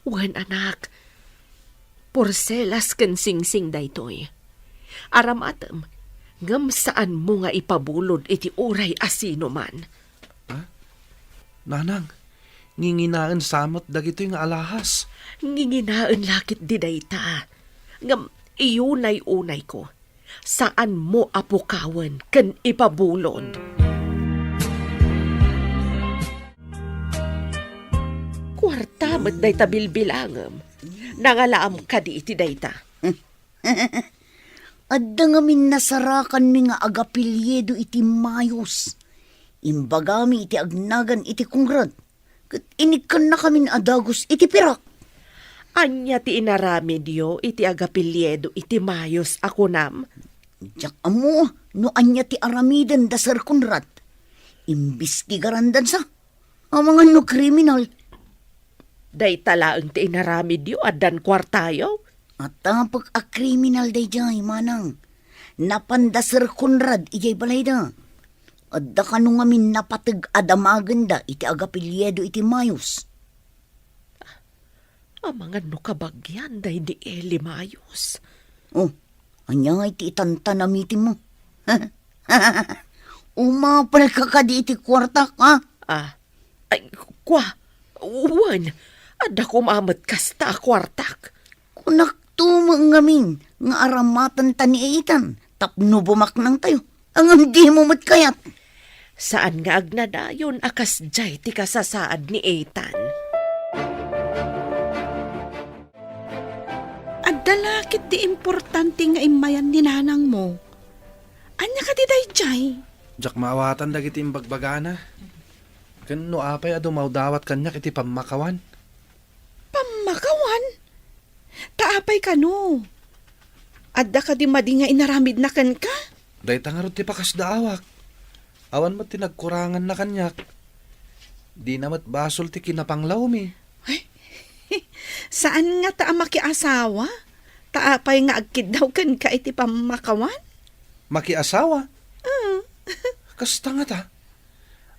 Wen, anak. Porselas ken singsing daytoy. Aramatem, ngem saanmo nga ipabulod iti uray a sinuman. Ha? Nanang, nginginaen sa met dagitoy nga alahas. Nginginaen la ketdi dayta. Ngem iyunay-unayko, saanmo a pukawen ken ipabulod. Kuarta met dayta bilbilangem. Nangalaam kadi iti dayta? Adda ngamin nasarakanmi nga agapelyido iti Mayos. Imbagami iti agnagan iti Conrad, ket inikkannakamin a dagus iti pirak. Ania ti inaramidyo iti agapelyido iti Mayos a kunam? Diak ammo no ania ti aramiden da Sir Conrad. Imbestigarandansa. Amangan no kriminal. Dayta laeng ti inaramidyo, addan kuartayo? Atapek a kriminal daydiay, manang. Napan da Sir Conrad idiay balayda. Adda kano ngamin napateg a damagenda iti agapelyido iti Mayos. Amangan no kabagian daydi Eli Mayos. Oh, ania ngay ti itantanamitimmo? Umapalka kadi iti kuartak, ha? Ah, ay, kua, wen, adda koma met kasta a kuartak. Kunakto met ngamin nga aramatenta ni Ethan tapno bumaknangtayo. Ngem dimo met kayat. Saan nga agnanayon a kasdiay ti kasasaad ni Ethan. Adda la ketdi importante nga immayan ni nanangmo. Ania kadi daydiay? Diak maawatan dagiti imbagbagana. Ken no apay a dumawdawat kaniak iti pammakawan? Pammakawan? Ta apay kano? Adda kadi madi nga inaramidna kenka? Dayta ngarud ti pakasdaawak. Awan met ti nagkuranganna kaniak. Dina met basol ti kinapanglawmi. Ay, saan ngata a makiasawa? Ta apay nga agkiddaw kenka iti pammakawan? Makiasawa? Ah. Kasta ngata?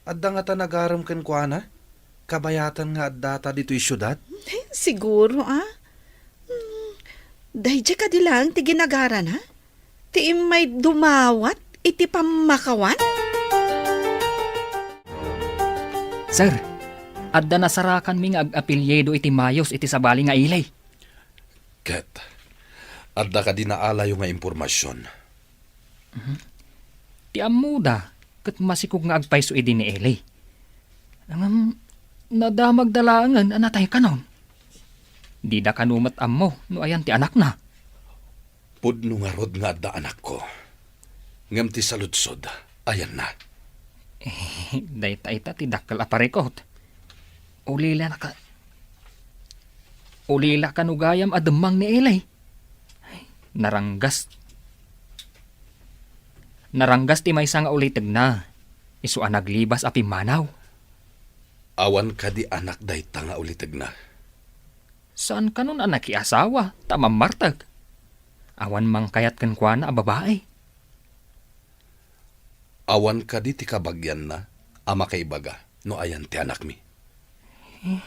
Adda ngata nagarem kenkuana? Kabayatan nga addata ditoy siudad? Siguro, ah. Hmm, daydiay kadi laeng ti ginagarana? Ti immay dumawat iti pammakawan? Sir, adda nasarakanmi nga ag-apelyido iti Mayos iti sabali nga Eli. Ket adda kadi naalayo nga impormasion? Mhm. Ti ammoda, ket masikog nga agpayso idi ni Eli. Ngem nadamagda laengen a nataykanon. Dida kano met ammo no ayan ti anakna. Pudno ngarud nga adda anakko. Ngem ti saludsod, ayanna? Eh, dayta ita ti dakkel a parikut. Ulila na ka-, ulila kano gayam a demmang ni Eli. Naranggas. Naranggas ti maysa nga ulitegna, isu a naglibas a pimmanaw. Awan kadi anak dayta nga ulitegna? Saan kanon a nakiasawa, ta mammartek. Awan mangkayat kenkuana a babai. Awan kadi ti kabagianna a makaibaga no ayan ti anakmi? Eh,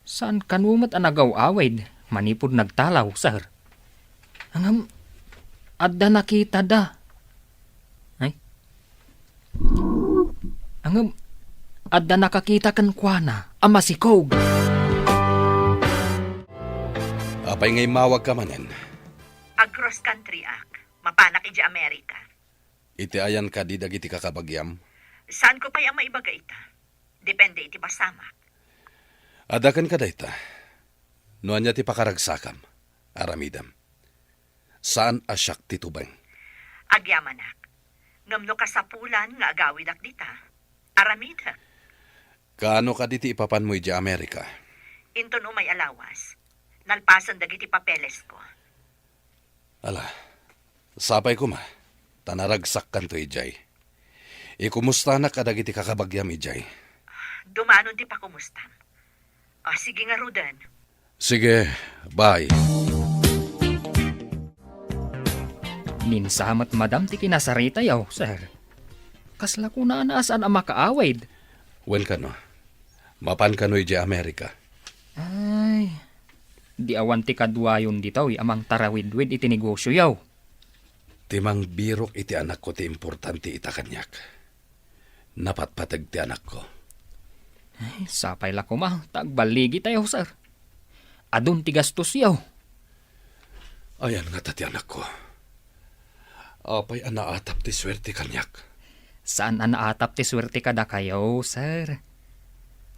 saan kano met a nagaw-awid manipud nagtalaw, sir? Ngem, adda nakitada. Ay? Ngem, adda nakakita kenkuana a masikog. Apay nga immawagka manen? Ag-cross country ak. Mapanak idiay Amerika. Iti ayan kadi dagiti kakabagiam? Saanko pay a maibaga ita. Depende iti pasamak. Adda kenka dayta. No ania ti pakaragsakam, aramidem. Saan a siak ti tubeng. Agyamanak. Ngem no kasapulan nga agawidak dita, aramidek. Kaano kadi ti ipapanmo idiay Amerika? Inton umay a lawas, nalpasen dagiti papelesko. Ala, sapay koma, ta naragsakkanto idiay. Ikumustanak kadagiti kakabagiam idiay. Dumanon ti pakumustam. O, sige ngaruden. Sige, bye. Minsa met madam ti kinasaritayo, sir. Kasla kunana a saan a makaawid. Wen kano, mapan kano idiay Amerika? Ay, di awan ti kaduayon ditoy a mangtarawidwid iti negosioyo. Ti mangbirok iti anakko ti importante ita kaniak. Napatpateg ti anakko. Ay, sapay la koma ta agballigitayo, sir. Adun ti gastosyo. Ayan ngata ti anakko. Apay a naatap ti suerte kaniak? Saan a naatap ti suerte kadakayo, sir.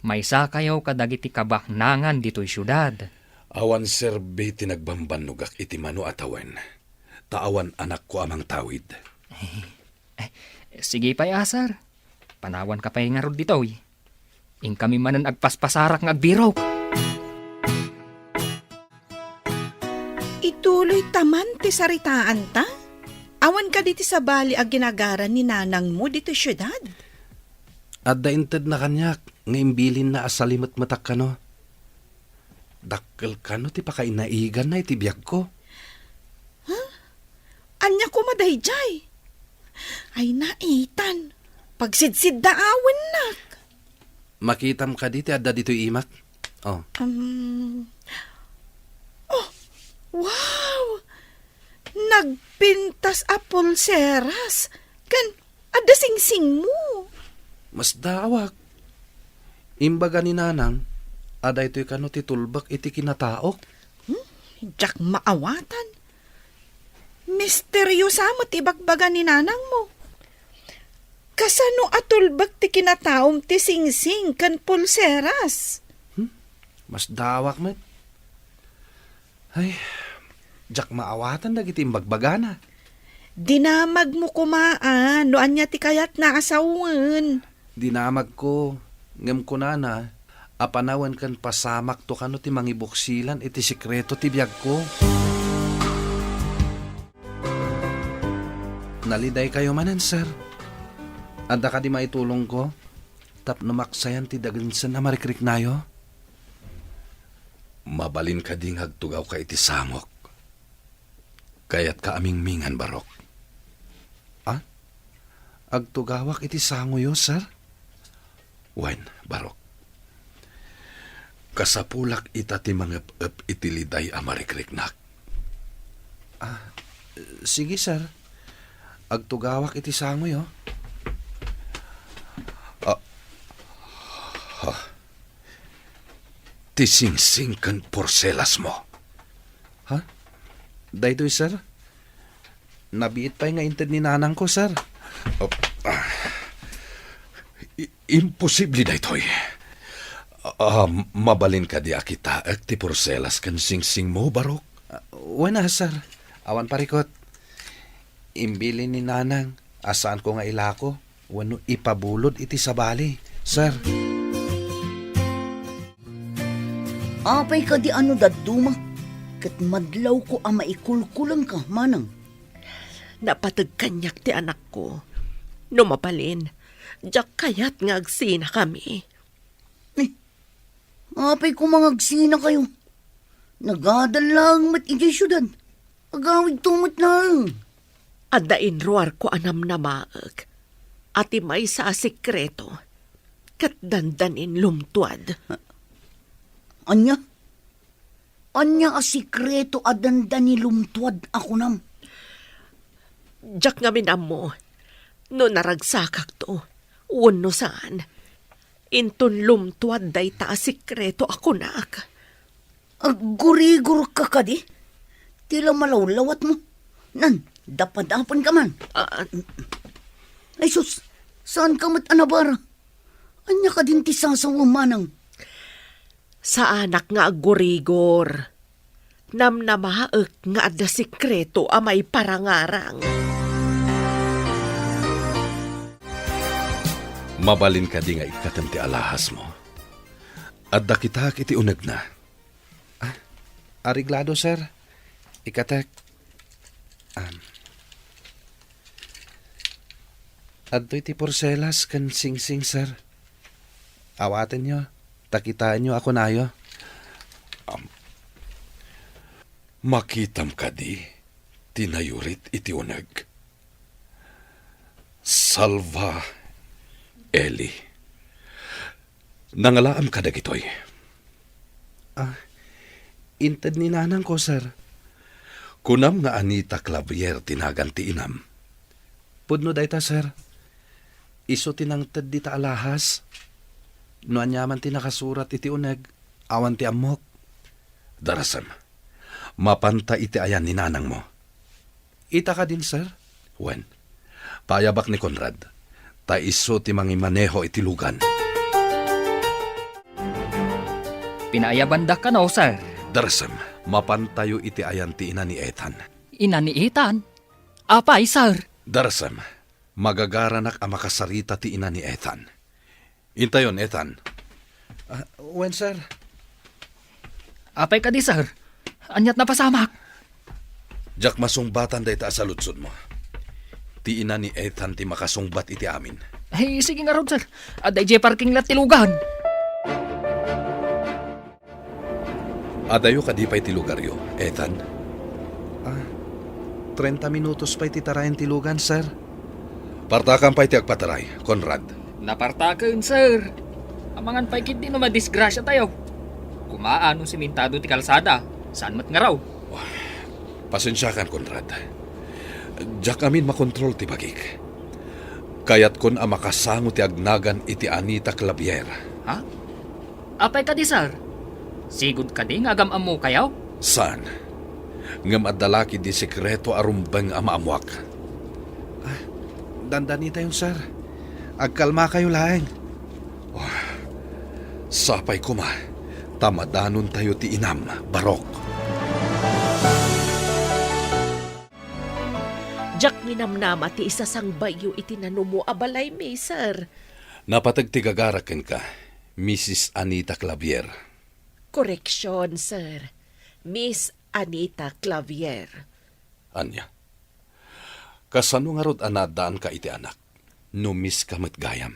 Maysakayo kadagiti kabaknangan ditoy siudad. Awan serbi ti nagbambannogak iti mano a tawen, ta awan anakko a mangtawid. Eh, sige pay a, sir. Panawanka pay ngarud ditoy. Inkami manen agpaspasarak nga agbirok. Ituloy ta man ti saritaanta? Awan kadi ti sabali a ginagara ni nanangmo ditoy siudad? Adda intedna kaniak nga imbilinna a salimetmetak kano. Dakkel kano ti pakainaiganna iti biagko. Huh? Ania koma daydiay? Ay, naitan. Pagsidsiddaawennak. Makitam kadi ti adda ditoy imak? Oh. Um, oh, wow! Nagpintas a pulseras ken adda singsingmo. Masdaawak. Imbaga ni nanang a daytoy kano ti tulbek iti kinataok. Hmm? Diak maawatan. Misteriosa met ibagbaga ni nanangmo. Kasano a tulbek ti kinataom ti singsing ken pulseras? Hmm? Masdaawak met. Ay, diak maawatan dagiti imbagbagana. Dinamagmo koma a no ania ti kayatna a sawen. Dinamagko, ngem kunana a panawen ken pasamakto kano ti mangibuksilan iti sekreto ti biagko. Nalidaykayo manen, sir. Adda kadi maitulongko tapno maksayan ti dagensen a marikriknayo? Mabalin kadi nga agtugawka iti sangok? Kayatka a mingmingan, Barok? Ah? Agtugawak iti sangoyo, sir? Wen, Barok. Kasapulak ita ti mangep-ep iti liday a marikriknak. Ah, sige, sir. Agtugawak iti sangoyo. Ah, ha. Ti singsing ken porselasmo. Ha? Daytoy, sir? Nabiit pay nga inted ni nanangko, sir. Oh, ah. I-, imposible daytoy. Ah, mabalin kadi a kitaek ti porselas ken singsingmo, Barok? Ah, wen a, sir. Awan parikot. Imbilin ni nanang a saanko nga ilako wenno ipabulod iti sabali, sir. Apay kadi a no dadduma ket madlawko a maikulkulengka, manang? Napateg kaniak ti anakko. No mabalin, diak kayat nga agsinakami. Eh, apay koma nga agsinakayo? Nagadal laeng met idiay siudad. Agawidto met laeng. Adda inruarko a namnamaek a ti maysa a sekreto ket dandanin lumtuad. Ania? Ania a sekreto a dandani lumtuad a kunam? Diak ngamin ammo no naragsakakto wenno saan. Inton lumtuad dayta a sekreto a kunak. Aggurigorka kadi? Ti la malawlawatmo. Nan, dapadapanka man. Ah, ay sus, saanka met a nabara? Ania kadin ti sasawem, manang? Saanak nga aggurigor. Namnamaek nga adda sekreto a maiparangarang. Mabalin kadi nga ikkatem ti alahasmo? Adda kitaek iti unegna. Ah, areglado, sir. Ikkatek. Am. Adtoy ti porselas ken singsing, sir. Awatenyo, ta kitaenyo a kunayo. Am, makitam kadi ti nayurit iti uneg? Salva Eli. Nangalaam kadagitoy? Ah, inted ni nanangko, sir. Kunam nga Anita Clavier ti nagan ti inam. Pudno dayta, sir. Isu ti nangted dita alahas. No aniaman ti nakasurat iti uneg, awan ti ammok. Darasem, mapanta iti ayan ni nanangmo. Ita kadin, sir? Wen, paayabak ni Conrad, ta isu ti mangimaneho iti lugan. Pinaayabanda kano, sir? Darasem, mapantayo iti ayan ti ina ni Ethan. Ina ni Ethan? Apay, sir? Darasem, magagaranak a makasarita ti ina ni Ethan. Intayon, Ethan. Ah, wen, sir. Apay kadi, sir? Aniat napasamak? Diak masungbatan dayta a saludsodmo. Ti ina ni Ethan ti makasungbat iti amin. Ay, sige ngarud, sir. Adda idiay parking lot ti lugan. Adayo kadi pay ti lugaryo, Ethan? Ah, trenta minutos pay ti tarayan ti lugan, sir. Partakam pay ti agpataray, Conrad. Napartaken, sir. Amangan pay ketdi no madisgrasiatayo. Kumaa no simentado ti kalsada, saan met ngarud. Pasensiakan, Conrad. Diak amin makontrol ti bagik. Kayatkon a makasango ti agnagan iti Anita Clavier. Ha? Apay kadi, sir? Sigud kadi nga agam-ammokayo? Saan? Ngem adda la ketdi sekreto a rumbeng a maammoak. Ah, dandanitayon, sir. Agkalmakayo laeng. Oh, sapay koma ta madanontayo ti inam, Barok. Diak minamnama ti isasangbayyo iti nanumo a balaymi, sir. Napateg ti gagarak kenka, Missus Anita Clavier. Koreksion, sir. Miss Anita Clavier. Ania? Kasano ngarud a naaddaanka iti anak, no miss ka met gayam?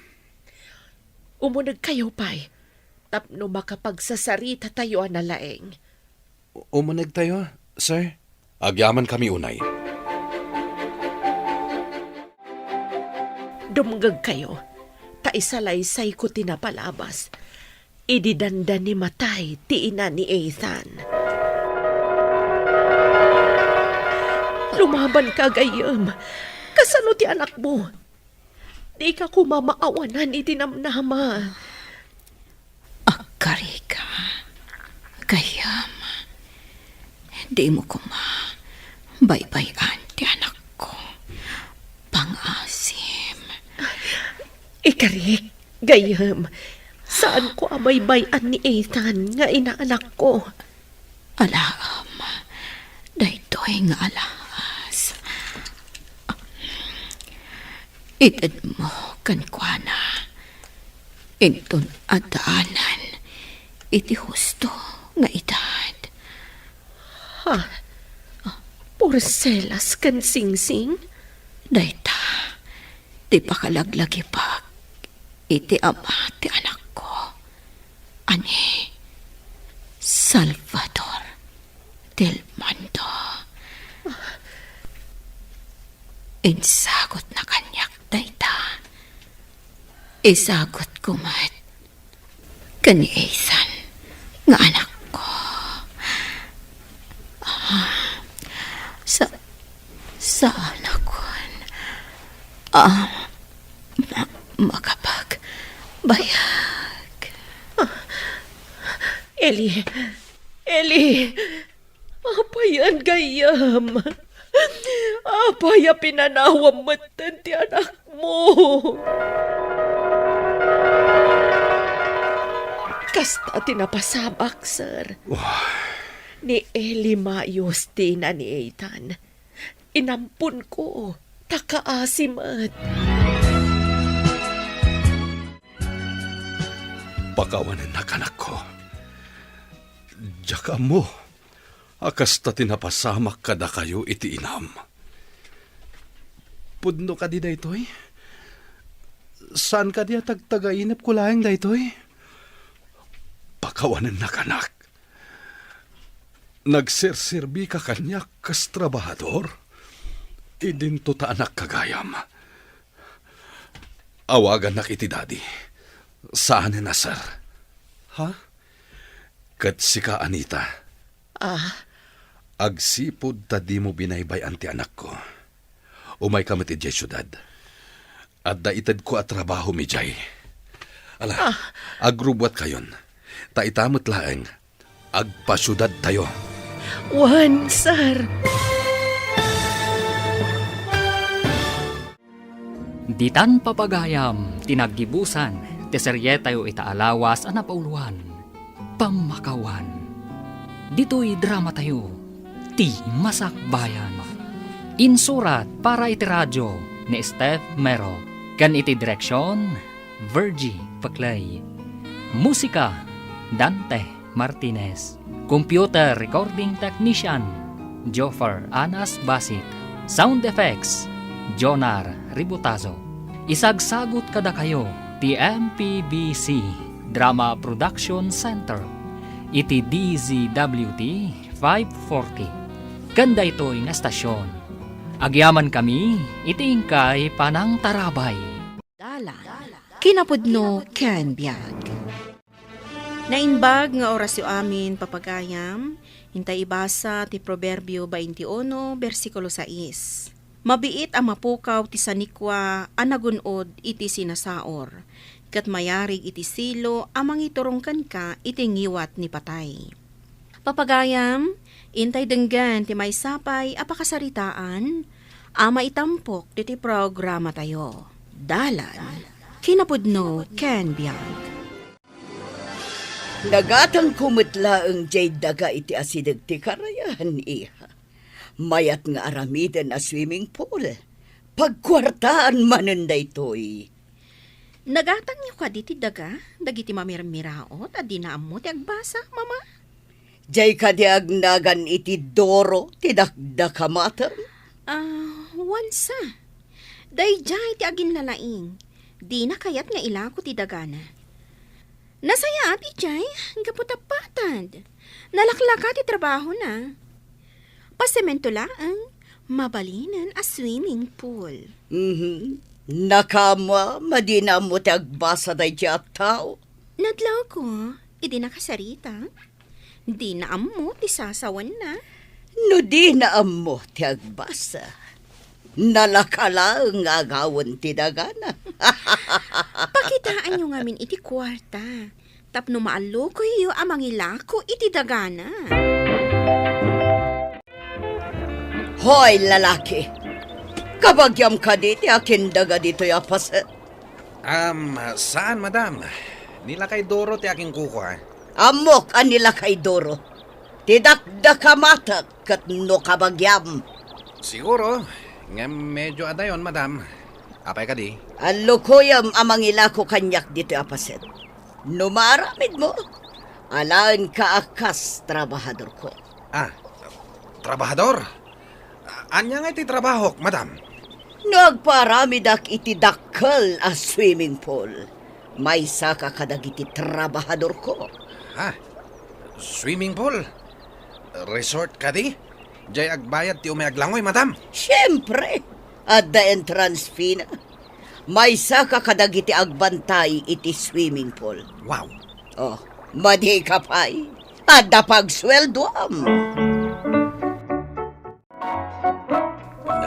Umunegkayo pay, tapno makapagsasaritatayo a nalaeng. U-, umunegtayo, sir. Agyamankami unay. Dumngegkayo, ta isalaysayko ti napalabas. Idi dandani matay ti ina ni Ethan. Lumabanka, gayyem. Kasano ti anakmo? Dika koma maawanan iti namnama. Agkarika, gayyem. Dimo koma baybay-an ti anakko. Pangasim. Ikarik, gayyem. Saanko a baybay-an ni Ethan nga inaanakko. Alaem, daytoy nga allas. Itedmo kenkuana. Inton addaanan iti husto nga edad. Ha? Porcelas ken singsing? Dayta ti pakalaglagipek iti ama ti anakko. A ni Salvador del Mundo. Insagutna kaniak dayta. Isagutko met ken ni Ethan nga anakko. Ah, sa-, saanakon a ma-, makapagbayag. Eli, Eli, apayen, gayyem? Apay a pinanawam metten ti anakmo? Kasta ti napasamak, sir. Wah. Ni Eli Mayos ti ina ni Ethan. Inamponko, ta kaasi met. Pakawanennak, anakko. Diak ammo a kasta ti napasamak kadakayo iti inam. Pudno kadi daytoy? Saan kadi a tagtagainepko laeng daytoy? Pakawanennak, anak. Nagserserbika kaniak kas trabahador? Idinto ta anak gayam. Awagannak iti daddy. Saanen a sir. Ha? Ket sika, Anita. Ah? Agsipud ta dimo binaybay-an ti anakko, umayka met idiay siudad. Adda itedko a trabahom idiay. Ala, ah, agrubbuatkayon. Ta ita met laeng, agpasiudadtayo. Wen, sir. Ditan, papagayam, ti naggibusan ti serietayo ita a lawas a napauloan. Pammakawan. Ditoy dramatayo, Ti Masakbayan. Insurat para iti radyo ni Steph Mero, ken iti direksyon, Virgie Paclay. Musika, Dante Martinez. Computer recording technician, Joffer Anas Basit. Sound effects, Jonar Ributazo. Isagsagut kadakayo ti M P B C Drama Production Center iti D Z W T five forty. Ken daytoy nga estasyon, agyamankami iti inkay panangtarabay. Dalan, kinapudno ken biag. Naimbag nga orasyo amin, papagayam, intay ibasa ti Proverbio twenty-one, bersikulo sais. Mabiit a mapukaw ti sanikua a nagun-od iti sinasaor, ket mayarig iti silo a mangiturong kenka iti ngiwat ni patay. Papagayam, intay denggen ti maysa pay a pakasaritaan a maitampok ditoy programatayo. Dalan, kinapudno ken biag. Nagatangko met laeng jay daga iti asideg ti karayan, iha. Mayat nga aramiden a swimming pool. Pagkuartaan manen daytoy. Nagatangyo kadi ti daga dagiti mamirmiraot a dina ammo ti agbasa, Mama? Jay kadi agnagan iti duro ti dakdakamatem? Ah, wansa. Dayjay ti aginlalaing. Dina kayat nga ilako ti dagana. Nasayaat idiay, gapu ta patad. Nalaklaka ti trabahona. Pasemento laeng, mabalinen a swimming pool. Mhm. Nakaammo a dina ammo ti agbasa daydiay a tao. Nadlawko, idi nakasarita. Dina ammo ti sasawenna. No dina ammo ti agbasa, nalaka laeng nga agawen ti dagana. Pakitaanyo ngamin iti kuarta tapno maallokoyyo a mangilako iti dagana. Hoy, lalaki! Kabagiam kadi ti akindaga ditoy a paset? Am, saan, madam. Ni lakay duro ti akinkukua. Ammok a ni lakay duro. Ti dakdakamatek ket no kabagiam. Siguro, ngem medyo adayon, madam. Apay kadi? Allukoyem a mangilako kaniak ditoy a paset. No maaramidmo, alaenka a kas trabahadorko. Ah, trabahador? Ania ngay ti trabahok, madam? No agpaaramidak iti dakkel a swimming pool, maysaka kadagiti trabahadorko. Ha? Swimming pool? Resort kadi? Jay agbayad ti umay aglangoy, madam? Siempre! Adda entrance fee na. Maysaka kadagiti agbantay iti swimming pool. Wow. Oh, madika pay. Adda pagsueldoam.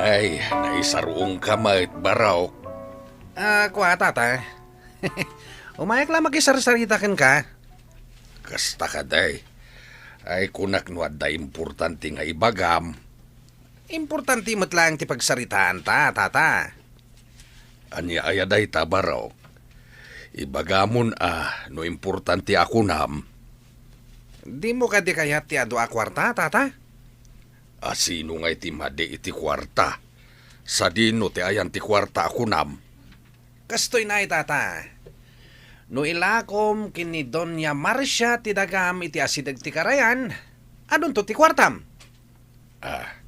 Nay, naisaruongka met, Barok. Ah, kua, tata. Umayak la makisarsarita kenka. Kasta kadi. Ay, kunak no adda importante nga ibagam. Importante met laeng ti pagsaritaanta, tata. Ania aya dayta, Barok? Ibagamon a no importante a kunam. Dimo kadi kayat ti adu a kuarta, tata? A sino ngay ti madi iti kuarta? Sadino ti ayan ti kuarta a kunam? Kastoy nay, tata. No ilakom ken ni Doña Marcia ti dagam iti asideg ti karayan, adunto ti kuartam. Ah,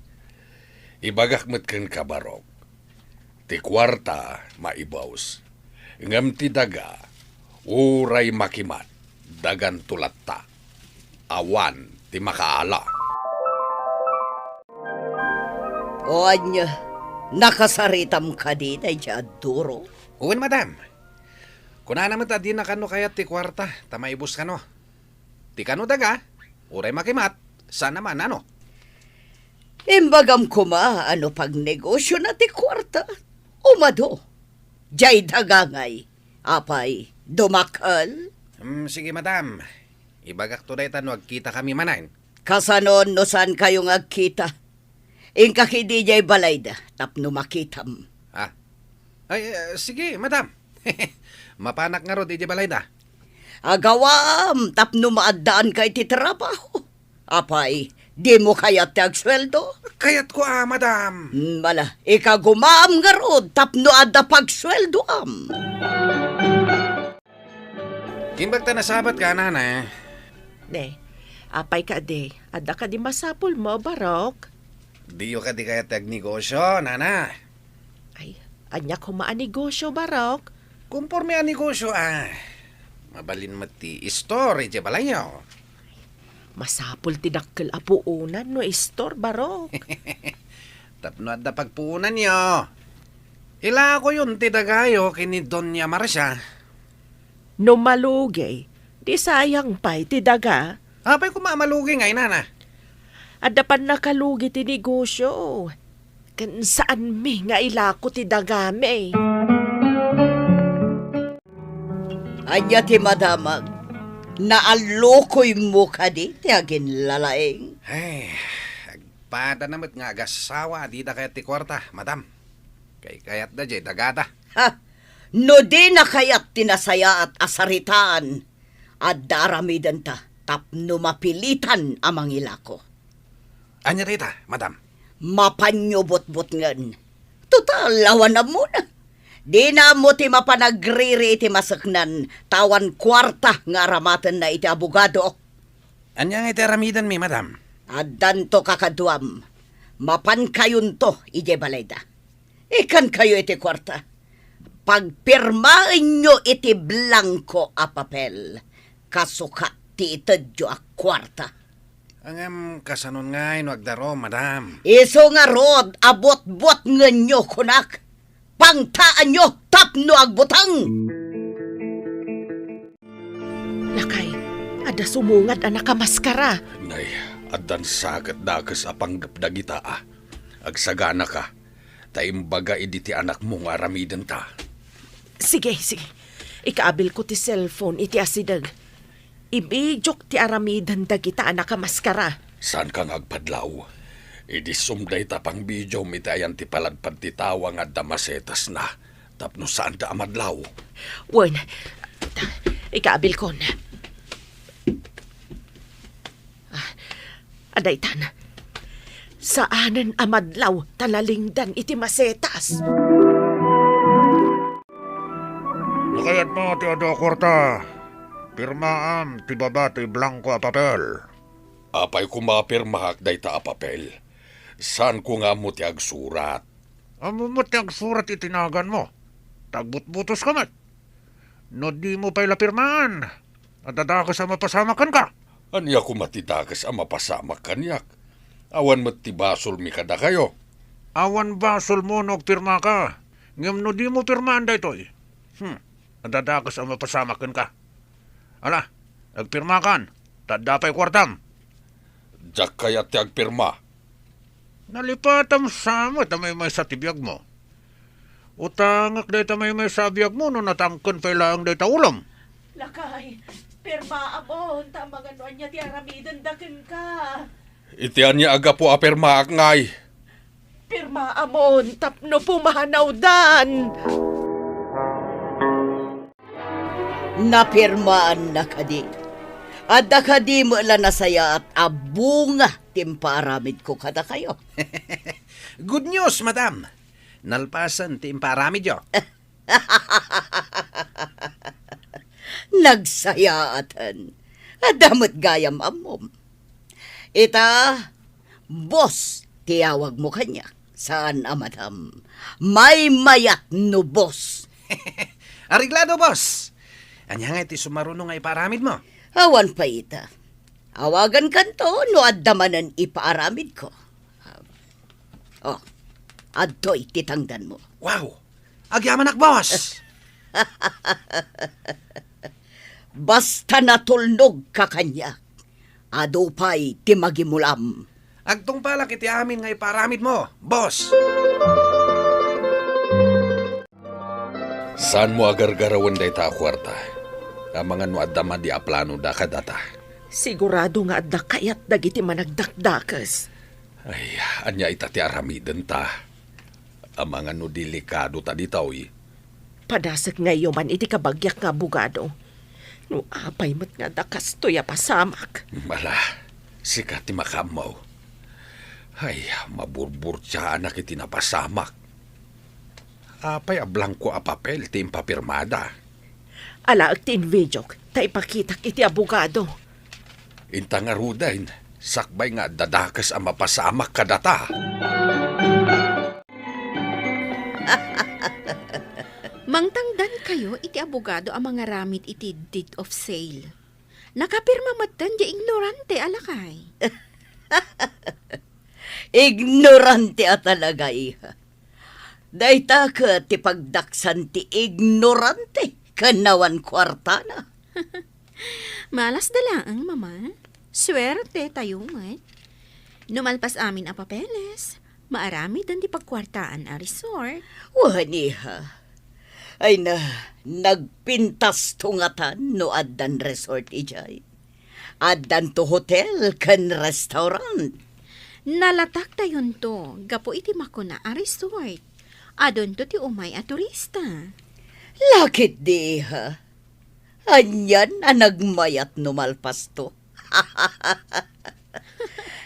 ibagak met kenka, Barok. Ti kuarta, maibus. Ngem ti daga, uray makimat, daganto latta. Awan ti makaala. O ania, nakasaritam kadi daydiay a duro? Wen, madam. Kunana met a dina kano kayat ti kuarta, ta maibus kano. Ti kano daga, uray makimat, saan a maanano. Imbagam koma a no pagnegosiona ti kuarta, umadu. Jay daga ngay, apay, dumakkel? Hmm, sige, madam. Ibagakto dayta no agkitakami manen. Kasano no saankayo nga agkita? Inka kadi idiay balayda tapno makitam. Ah. Ay, eh, sige, madam. Mapanak ngarud idiay balayda. Agawaam tapno maaddaanka iti trabaho. Apay, dimo kayat ti agsueldo? Kayatko a, madam. Mm, ala, ikagumaam ngarud tapno adda pagsueldoam. Imbag ta nasabat ka, nana. Ne, apay kadi, adda kadi masapulmo, Barok? Diyo kadi kayat ti agnegosyo, nana? Ay, ania koma a negosyo, Barok? Konforme a negosyo, ah. Mabalin met ti istor idiay balayyo. Masapul ti dakkel a puonan no istor, Barok. Tapno adda pagpuonanyo, ilakoyon ti dagayo ken ni Doña Marcia. No malugi, di sayang pay ti daga. Apay koma a malugi ngay, nana? Adda pannakalugi ti negosyo. Ken saanmi nga ilako ti dagami. Ania ti madamag? Naallokoymo kadi ti aginlalaing? Ay, agpadana met nga agasawa a dida kayat ti kuarta, madam. Kaykayatda diay dagada. Ha? No dina kayat ti nasayaat a saritaan, adda aramidenta tapno mapilitan a mangilako. Ania dayta, madam? Mapanyo butbutngen. Total, awan ammona. Dina ammo ti mapan agriri iti maseknan, ta awan kuarta nga aramatenna iti abogado. Ania ngay ti aramidenmi, madam? Addanto kakaduam. Mapankayonto idiay balayda. Ikkankayo iti kuarta. Pagpirmaenyo iti blanko a papel. Kasukat ti itedyo a kuarta. Ngem kasanon ngay no agdarum, madam? Isu ngarud a butbutngenyo, kunak. Pangtaanyo tapno agbuteng. Lakay, adda sumungad a nakamaskara. Nay, addan sa ket dakes a panggep dagita a. Agsaganaka, ta imbaga idi ti anakmo nga aramidenta. Sige, sige. Ikaabilko ti cellphone iti asideg. Ibidiok ti aramiden dagita a nakamaskara. Saanka nga agpadlaw. Idisum dayta pangbidiom iti ayan ti paladpad ti tawa nga adda masetasna tapno saanda a madlaw. Wen, ta, ikaabilkon. Ah, adaytan. Saanen a madlaw ta nalingdan iti masetas. No kayatmo ti adu a kuarta, pirmaam ti baba ti blanko a papel. Apay koma a pirmaak dayta a papel? Saanko nga ammo ti agsurat. Ammom met ti agsurat iti naganmo. Ta agbutbutoska met. No dimo pay la pirmaan, adda dakes a mapasamak kenka. Ania koma ti dakes a mapasamak kaniak? Awan met ti basolmi kadakayo. Awan basolmo no agpirmaka, ngem no dimo pirmaan daytoy, hmm, adda dakes a mapasamak kenka. Ala, agpirmakan, ta adda pay kuartam. Diak kayat ti agpirma. Nalipatam sa met a maymaysa ti biagmo. Utangek dayta maymaysa a biagmo no natangken pay laeng dayta ulam. Lakay, pirmaamon, ta amangan no ania ti aramidenda kenka. Iti ania a gapu a pirmaak ngay? Pirmaamon tapno pumahanawdan. Napirmaanna kadi? Adda kadi met la nasayaat a bunga ti impaaramidko kadakayo? Good news, madam. Nalpasen ti impaaramidyo. Nagsayaaten. Adda met gayam ammom. Ita, boss ti awagmo kaniak. Saan a madam. Maymayat no boss. Areglado, boss. Ania ngay ti sumaruno nga ipaaramidmo? Awan pay ita. Awagankanto no adda manen ipaaramidko. Oh, adtoy ti tangdanmo. Wow! Agyamanak, boss! Basta natulnog ka kaniak, adu pay ti magimulam. Agtungpalak iti amin nga ipaaramidmo, boss! Saanmo a gargarawen dayta a kuarta? Amangan no adda madi a planoda kadata. Sigurado nga adda kayat dagiti managdakdakes. Ay, ania ita ti aramidenta? Amangan no delikado ta ditoy. Padasek nga iyoman iti kabagiak nga abogado. No apay met nga adda kastoy a pasamak? Ala, sika ti makaammo. Ay, maburburtiaanak iti napasamak. Apay a blangko a papel ti impapirmada? Alaek ti invidiok, ta ipakitak iti abogado. Inta ngaruden, sakbay nga adda dakes a mapasamak kadata. Mangtangdankayo iti abogado a mangaramid iti deed of sale. Nakapirma metten ti ignorante a lakay. Ignorante a talaga, iha. Dayta ket ti pagdaksan ti ignorante ken awan kuartana. Malasda laeng, Mama. Suertetayo met. No malpas amin a papeles, maaramiden ti pagkuartaan a resort. Wen, iha. Ay na, nagpintasto ngatan no addan resort idiay. Addanto hotel ken restaurant. Nalataktayonto gapu iti makuna a resort. Adunto ti umay a turista. Laketdi, iha. Anian a nagmayat no malpasto?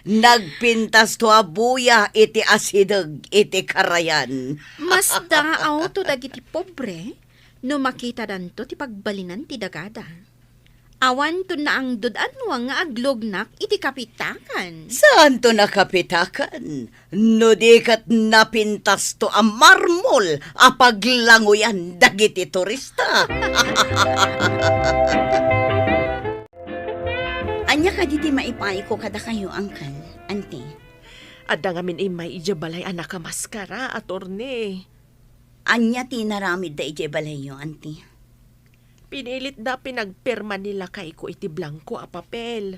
Nagpintasto a buya iti asideg iti karayan. Masdaawto dagiti pobre no makitadanto ti pagbalinan ti dagada. Awanto naangdod a nuang nga aglugnak iti kapitakan. Saanto nakapitakan no di ket napintasto a marmol a paglangoyan dagiti turista. Ania kadi ti maipayko kadakayo, Uncle, Auntie? Adda ngamin immay idiay balay a nakamaskara, attorney. Ania ti inaramidda idiay balayyo, Auntie? Pinilitda pinagpirma ni lakayko iti blangko a papel.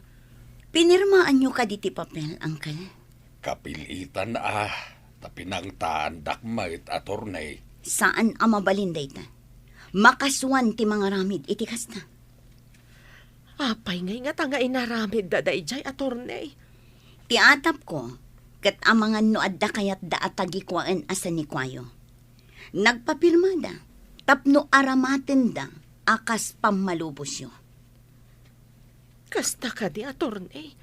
Pinirmaanyo kadi ti papel, Uncle? Kapilitan a, ta pinangtaandak met, attorney. Saan a mabalin dayta. Makasuan ti mangaramid iti kasta. Apay ngay ngata nga inaramidda daydiay, attorney? Ti atapko, ket amangan no adda kayatda a tagikuaen a sanikuayo. Nagpapirmada tapno aramatenda a kas pammalubosyo. Kasta kadi, attorney?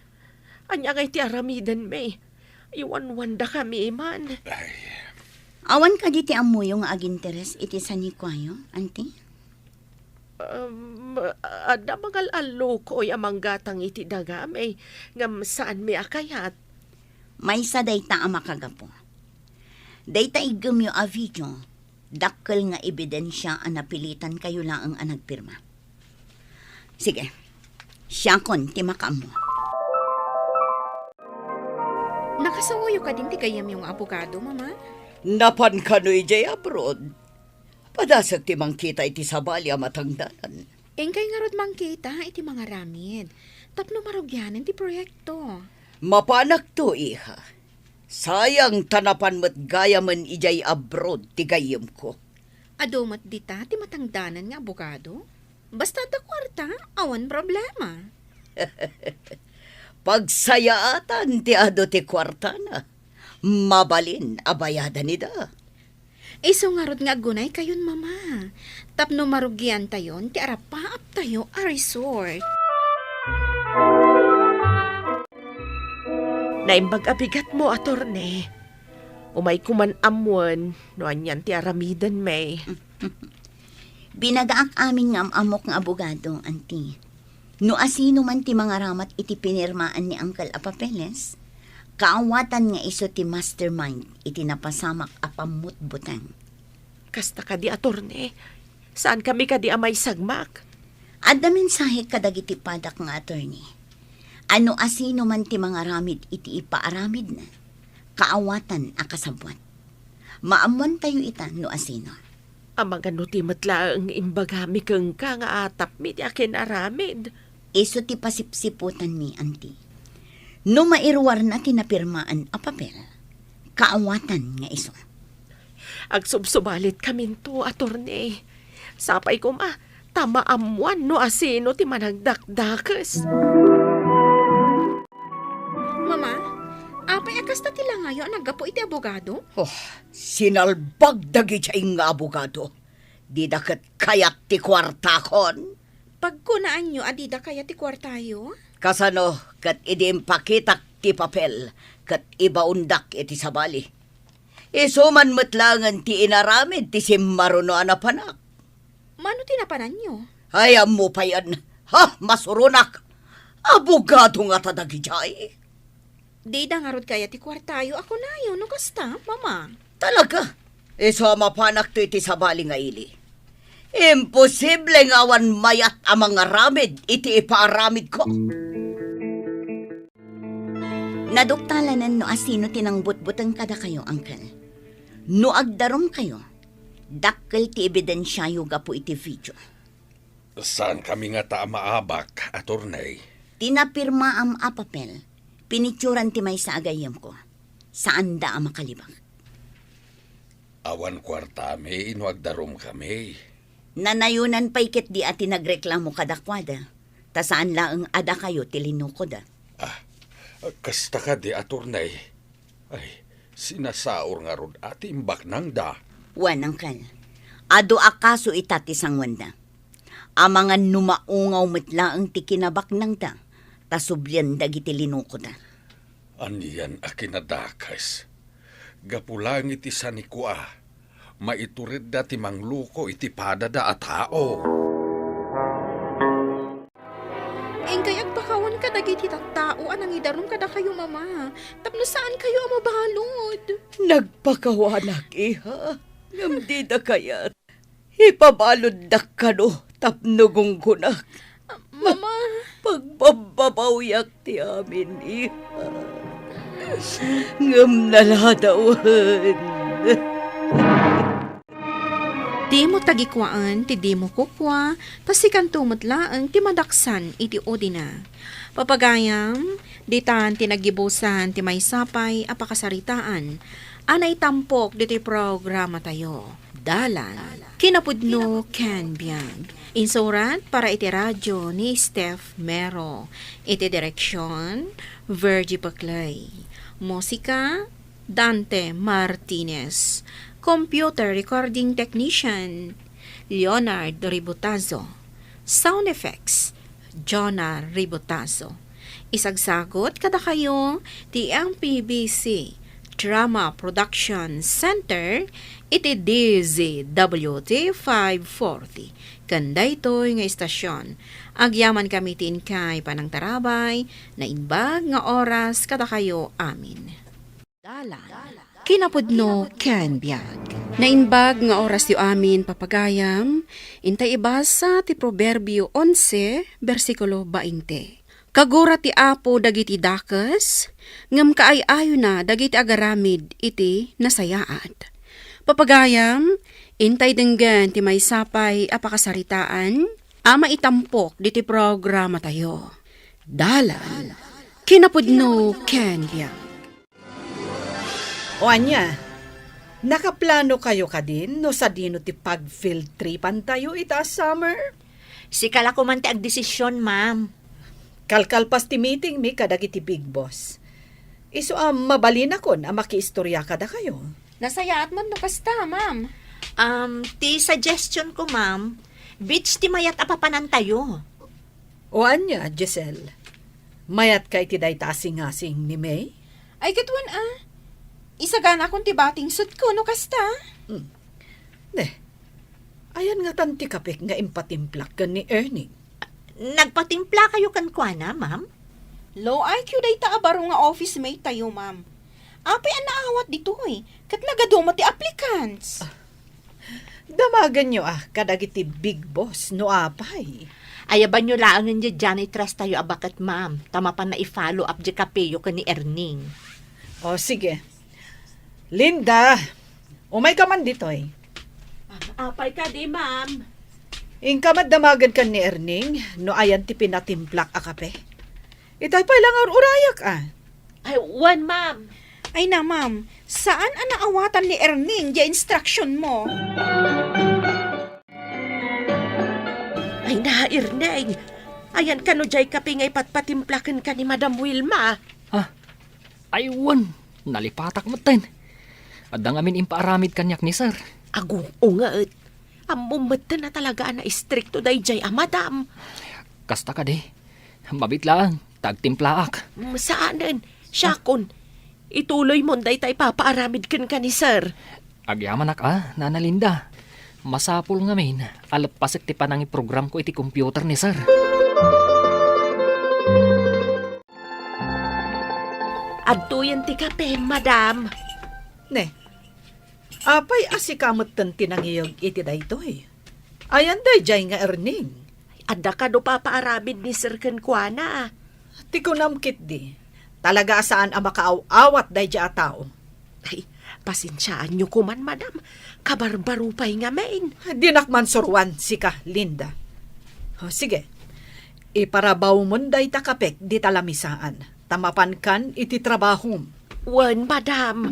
Ania ngay ti aramidenmi? Iwanwandakami man. Ay. Awan kadi ti ammoyo nga aginteres iti sanikuayo, Auntie? Um, adda mangal-allukoy a manggatang iti dagami, ngem saanmi a kayat. Maysa dayta a makagapu. Dayta iggemyo a video, dakkel nga ebidensia a napilitankayo laeng a nagpirma. Sige, siakon ti makaammo. Nakasuoyo kadin ti gayyemyo nga abogado, Mama? Napan kano idiay abroad? Padasek ti mangkita iti sabali a matangdanan. Inkay ngarud mangkita iti mangaramid tapno marugianen ti proyekto. Mapanakto, iha. Sayang ta napan met gayamen idiay abroad ti gayyemko. Adu met dita ti matangdanan nga abogado? Basta adda kuarta, awan problema. Pagsayaatan ti adu ti kuartana. Mabalin a bayadan ida. Isu ngarud nga aggunaykayon, Mama, tapno marugiantayon ti arapaaptayo a resort. Naimbag a bigatmo, attorney. Umayko man ammoen no anian ti aramidenmi. Binagaak amin nga am-ammok nga abogado, Auntie. No asino man ti mangaramat iti pinirmaan ni Uncle a papeles, kaawatan nga isu ti mastermind iti napasamak a pammutbuteng. Kasta kadi, attorney? Saankami kadi a maisagmak? Adda mensahek kadagiti padak nga attorney a no asino man ti mangaramid iti ipaaramidna, kaawatan a kasabbuat. Maammoantayo ita no asino. Amangan no ti met laeng imbagami kenka nga atapmi ti akin-aramid. Isu ti pasipsiputanmi, Auntie. No mairuarna ti napirmaan a papel, kaawatan nga isu. Agsubsubalitkaminto, attorney. Sapay koma, ta maammoan no asino ti managdakdakes. Mama, apay a kasta ti langayo a naggapu iti abogado? Oh, sinalbag dagidiay nga abogado. Dida ket kayat ti kuartakon. Pagkunaanyo a dida kayat ti kuartayo? Kasano ket idi impakitak ti papel ket ibaondak iti sabali? Isu man met laengen ti inaramid ti simmaruno a napanak. Mano ti napananyo? Ay, ammo payen. Ha, masuronak. Abogado ngata dagidiay. Dida ngarud kayat ti kuartayo a kunayo no kasta, Mama. Talaga? Isu a mapanakto iti sabali nga ili. Imposible nga awan mayat a mangaramid iti ipaaramidko. Naduktalan no asino ti nangbutbuteng kadakayo, Uncle. No agdarumkayo, dakkel ti ebidensiayo gapu iti video. Saankami ngata a maabak, Attorney. Ti napirmaam a papel, pinitsuran ti maysa a gayyemko. Saanda a makalibak. Awan kuartami no agdarumkami. Nanayonan pay ketdi a ti nagreklamo kadakuada, ta saan laeng a dakayo ti linukoda. Ah, kasta kadi, Attorney. Ay, sinasaor ngarud a ti imbaknangda. Wen, Uncle. Adu a kaso ita ti sanguenda. Amangan no maungaw met laeng ti kinabaknangda, ta sublian dagiti linukoda. Anian a kinadakes? Gapu laeng iti sanikua, maituredda ti mangluko iti padada a tao. Inkay agpakawan kadagiti tattao a nangidarum kadakayo, Mama, tapno saankayo a mabalud. Nagpakawanak, iha, ngem dida kayat. Ipabaluddak kano tapno gunggonak. Mama. Pagbabbabawiak ti amin, iha. Ngem naladawen. Dimo tagikuaen ti dimo kukua, ta sikanto met laeng ti madaksan iti udina. Papagayam, ditan ti naggibusan ti maysa pay a pakasaritaan a naitampok ditoy programatayo. Dalan, kinapudno ken biag. Insurat para iti radyo ni Steph Mero. Iti direksyon, Virgie Paclay. Musika, Dante Martinez. Computer recording technician, Leonard Ributazo. Sound effects, Jonah Ributazo. Isagsagut kadakayo ti M P B C Drama Production Center iti D Z W T five forty. Ken daytoy nga istasyon, agyamankami ti inkay panangtarabay, naimbag nga oras kadakayo amin. Dalan, kinapudno ken biag. Naimbag nga orasyo amin, papagayam, intay ibasa ti Proverbio onse, bersikulo bainte. Kagura ti Apo dagiti dakes, ngem kaay-ayona dagiti agaramid iti nasayaat. Papagayam, intay denggen ti maysa pay a pakasaritaan a maitampok ditoy programatayo. Dalan, kinapudno ken biag. O ania, nakaplano kayo kadin no sadino ti pag-field tripan tayo ita a summer? Sika la koman ti agdesisyon, ma'am. Kalkalpas ti meeting mi kadagiti big boss. Isu a mabalinakon a makiistorya kadakayo. Nasayaat man no kasta, ma'am. Um, ti suggestion ko, ma'am, beach ti mayat a papanantayo. O ania, Giselle? Mayatka iti dayta a singasing ni May? Ay, ket wen a. Isaganakon ti batingsotko no kasta. Hmm. Ne, ayan ngatan ti kapek nga impatimplak ken ni Erning? Nagpatimplakayo kenkuana, ma'am? Low I Q dayta a baro nga office mate tayo, ma'am. Apay a naawat ditoy, ket nagaduma ti applicants. Damagenyo a kadagiti big boss no apay. Ayabanyo laengen diay janitress tayo a baket, ma'am, ta mapan a i-follow up diay kapeyo ken ni Erning. O, sige. Linda, umayka man ditoy. Ah, apay kadi, ma'am? Inka met damagen ken ni Erning no ayan ti pinatimplak a kape. Itay pay la nga ur-urayak a. Ay, wen, ma'am. Ay na, ma'am. Saan a naawatan ni Erning diay instruction mo? Ay na, Erning. Ayan kano diay kape nga ipatpatimpla kenka ni Madam Wilma? Ah, ay wen. Nalipatak metten. Adda ngamin impaaramid kaniak ni Sir. Agu, unget. Ammom metten a talaga a naistrikto daydiay a madam. Kasta kadi. Mabiit laeng, ta agtimplaak. Mm, saanen. Siakon. Ituloymon dayta ipapaaramid kenka ni Sir. Agyamanak a, Nana Linda. Masapul ngamin a leppasek ti panangiprogramko iti computer ni Sir. Adtoyen ti kape, madam. Ne, apay a sika metten ti nangiyeg iti daytoy? Ayan daydiay nga Erning? Adda kano papaaramid ni Sir kenkuana. Ti kunam ketdi, talaga a saan a makaaw-awat daydiay a tao. Ay, pasensiaanyo koman, madam. Kabarbaro pay ngamin. Dinak man suroan sika, Linda. O, sige. Iparabawmon dayta kapek dita lamisaan, ta mapankan iti trabahom. Wen, madam.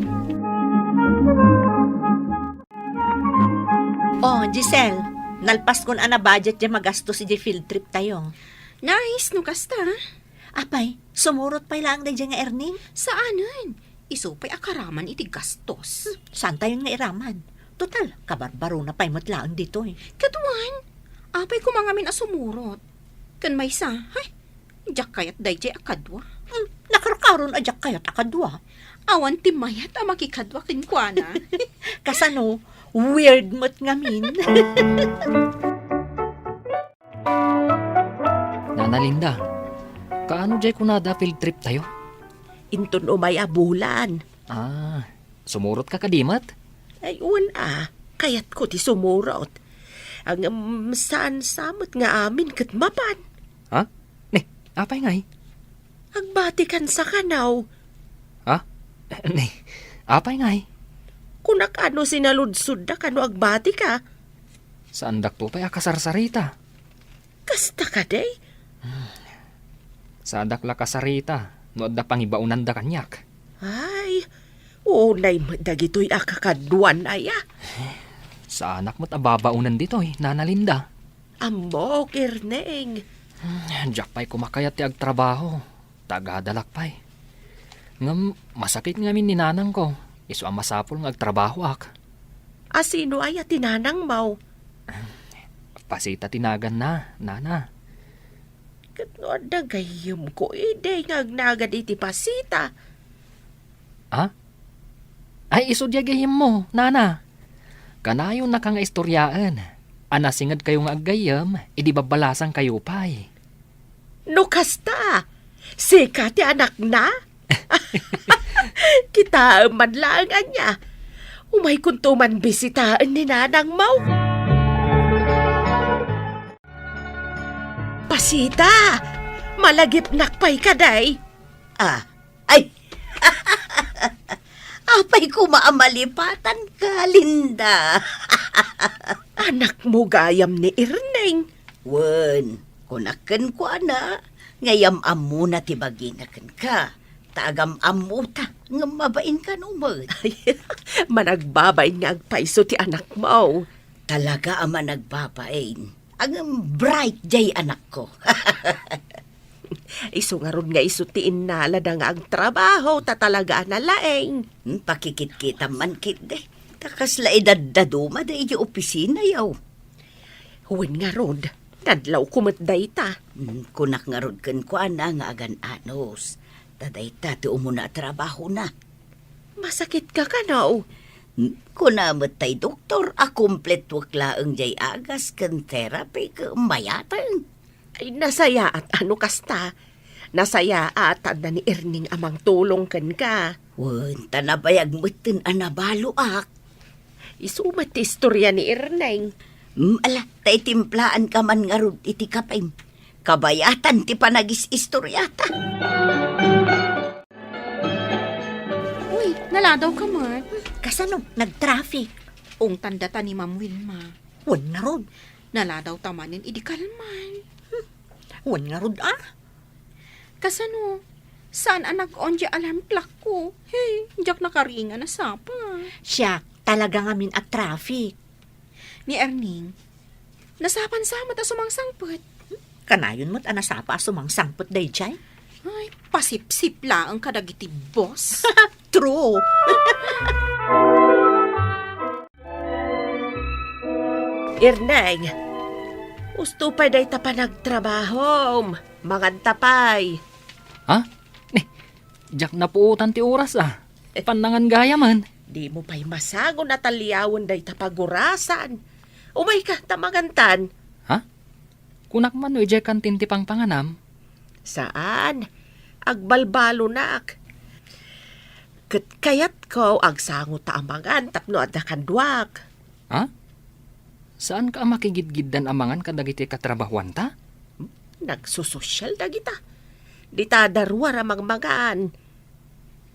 O, Giselle, nalpaskon a nabudget diay magastos idiay field trip tayo. Nice no kasta. Apay, sumurot pay laeng daydiay nga Erning? Saanen. Isu pay a karaman iti gastos. Saantayon nga iraman? Total, kabarbarona pay met laeng ditoy. Kaduan, apay koma ngamin a sumurot. Ken maysa, hay, diak kayat daydiay a kadua. Hmm, nakarkaron a diak kayat a kadua. Awan ti mayat a makikadua kenkuana. Kasano, weird met ngamin. Nana Linda, kaano diay kunada a field trip tayo? Inton umay a bulan. Ah, sumurotka kadi met? Ay, wen a, kayatko ti sumurot. Ngem saan sa met nga amin ket mapan. Ha? Ne, apay ngay? Agbatikan sa kanaw. Ha? Ne, apay ngay? Kunak a no sinaludsodda kano agbatika. Saandakto pay a kasarsarita. Kasta kadi? Saanak la kasarita no adda pangibaonanda kaniak. Ay, unay met dagitoy a kakaduan aya. Saanak met a babaonen ditoy, Nana Linda. Ammok, Erning. Diak pay koma kayat ti agtrabaho. Tagadalak pay. Ngem masakit ngamin ni nanangko, isu a masapul nga agtrabahoak. A sino aya ti nanangmo? Pasita ti naganna, nana. Ket no adda gayyemko, idi nga agnagad iti Pasita. Ha? Ay, isu diay gayyemmo, nana. Kanayonnaka nga istoriaen a nasingedkayo nga aggayyem idi babbalasangkayo pay. No kasta, sika ti anakna? Kitaem man laeng ania. Umaykonto man bisitaen ni nanangmo. Pasita, malagipnak pay kadi? Ah, ay! Apay koma a malipatanka, Linda? Anakmo gayam ni Erning. Wen, kunak kenkuana, nga yam-ammona ti bagina kenka. Ta agam-ammota, ngem mabain kano met. Ay, managbabain nga agpayso ti anakmo. Talaga a managbabain. Ngem bright diay anakko. Isu ngarud nga isu ti innalada nga agtrabaho, ta talaga a nalaing. Hmm, pakikitkitam man ketdi. Ta kasla idaddaduma daydi opisinayo. Wen ngarud, nadlawko met dayta. Hmm, kunak ngarud kenkuana nga agan-anos. Ta dayta ti umuna a trabahona. Masakitka kano? Hmm, kuna met tay doktor a kumpletuek laeng diay agas ken therapy ket mayateng. Ay, nasayaat a no kasta. Nasayaat a adda ni Erning a mangtulong kenka. Wen, ta nabayag metten a nabaloak. Isu met ti istoria ni Erning. Mm, ala, ta itimplaanka man ngarud iti kapem. Kabayatan ti panagis-istoriata. Uy, naladawka met. Kasano? Nag-traffic. Ungtan data ni Ma'am Wilma. Wen ngarud. Naladawta manen idi kalman. Hmm. Wen ngarud, a? Kasano? Saan a nag-on diay alarm clock ko? Hey, diak nakaringan a sapa. Siak, talaga ngamin a traffic. Ni Erning, nasapan sa met a sumangsangpet. Kanayon met a nasapa a sumangsangpet daydiay? Ay, pasipsip laeng kadagiti boss. True. Erneng, usto pay dayta panagtrabahom. Manganta pay. Ha? Ni, diak napuotan ti oras, ah. Pannangan gayamen. Dimo pay masango a taliawen dayta pagurasan. Umayka, ta mangantan. Ha? Kunak man no idiay kantin ti pangpanganam? Saan. Agbalbalonak. Ket kayatko agsango ta a mangan tapno adda kaduak. Ha? Saanka a makigidgiddan a mangan kadagiti katrabahuanta? Nagsososyal dagita. Dita daruar a mangmangan.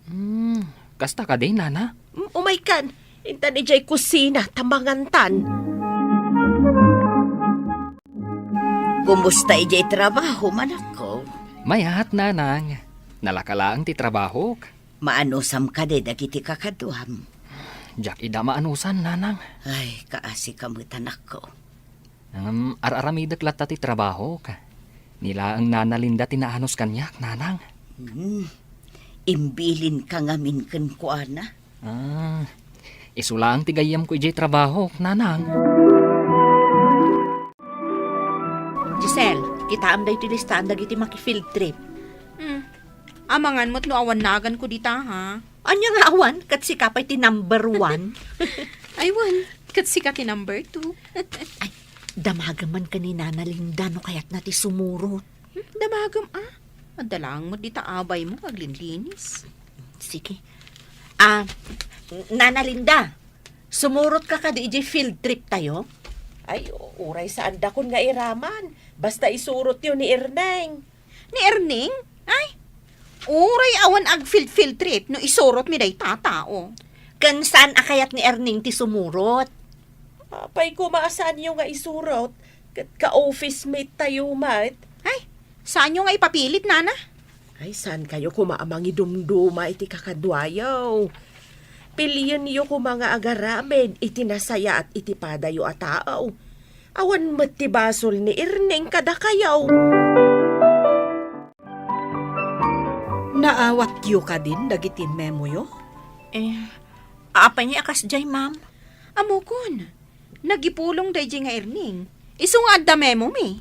Hmm, kasta kadi, nana? Mm, umaykan. Intan idiay kusina ta mangantan. Kumusta idiay trabaho, manakko? Mayat, nanang. Nalaka laeng ti trabahok. Maanusam kadi dagiti kakaduam? Diak ida maanusan, nanang. Ay, kaasika met, anakko. Ngem ar-aramidek latta ti trabahok. Ni laeng Nana Linda ti naanus kaniak, nanang. Hmm. Imbilinka ngamin kenkuana? Ah, isu laeng ti gayyemko idiay trabahok, nanang. Giselle, kitaem daytoy listaan dagiti maki-field trip. Hmm. Amangan met no awan naganko dita, ha? Ania nga awan? Ket sika pay ti number one. Ay, wen. Ket sika ti number two. Ay, damagem man ken ni Nana Linda no kayatna ti sumurot. Hmm, damagem, ah. Adda laeng met dita abaymo nga aglinlinis. Sige. Ah, Nana Linda, sumurotka kadi idiay field trip tayo? Ay, uray saandakon nga iraman. Basta isurotyo ni Erneng. Ni Erneng? Ay, uray awan ag-field-field trip no isurotmi dayta a tao. Ken saan a kayat ni Erneng ti sumurot? Apay koma a saanyo nga isurot, ket ka-office mate tayo met. Ay, saanyo nga ipapilit, nana? Ay, saankayo koma a mangidumduma iti kakaduayo. Pilienyo koma nga agaramid iti nasayaat iti padayo a tao. Awan met ti basol ni Erneng kadakayo. Naawatyo kadin dagiti memoyo? Eh, apay nga kasdiay, ma'am? Ammokon, nagipulong daydiay nga Erneng. Isu nga adda memomi.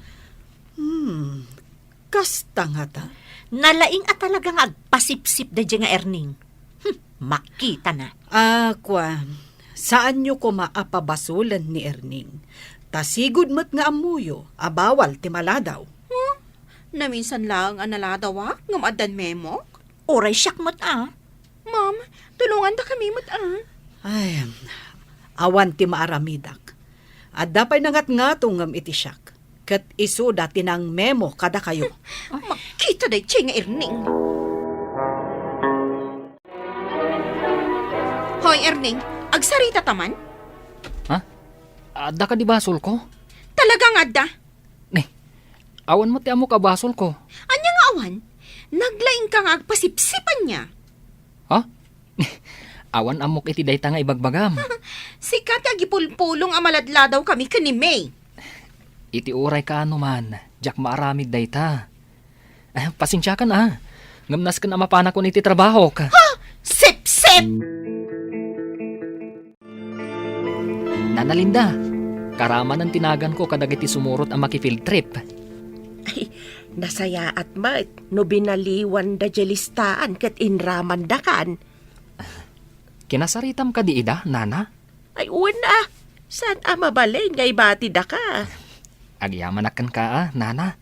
Hmm, kasta ngata? Nalaing a talaga nga agpasipsip daydiay nga Erneng. Hmm, makitana. Ah, kua, saanyo koma a pabasolen ni Erneng. Ta sigud met nga ammoyo a bawal ti maladaw. Huh? Naminsan laeng a naladawak ngem addan memok? Uray siak met a. Ma'am, tulongandakami met a. Ay, awan ti maaramidak. Adda pay nangatngato ngem iti siak. Ket isuda ti nangmemo kadakayo. Makita daydiay nga Erneng. Hoy, Erneng, agsarita ta man? Ha? Adda kadi basolko? Talaga nga adda. Ni, awan met ti ammok a basolko. Ania nga awan? Naglaingka nga agpasipsip ania? Ha? Awan ammok iti dayta nga ibagbagam. Sika ti agipulpulong a maladladawkami ken ni May. Iti uray kaano man, diak maaramid dayta. Eh, pasensiakan a. Ngem nasken a mapanakon iti trabahok. Ha? Sipsip! Nana Linda, karamanen ti naganko kadagiti sumurot a maki-field trip. Ay, nasayaat met no binaliwanda diay listaan ket inramandakan. Kinasaritam kadi ida, nana? Ay, wen a. Saan a mabalin nga ibatidaka? Agyamanak kenka a, nana.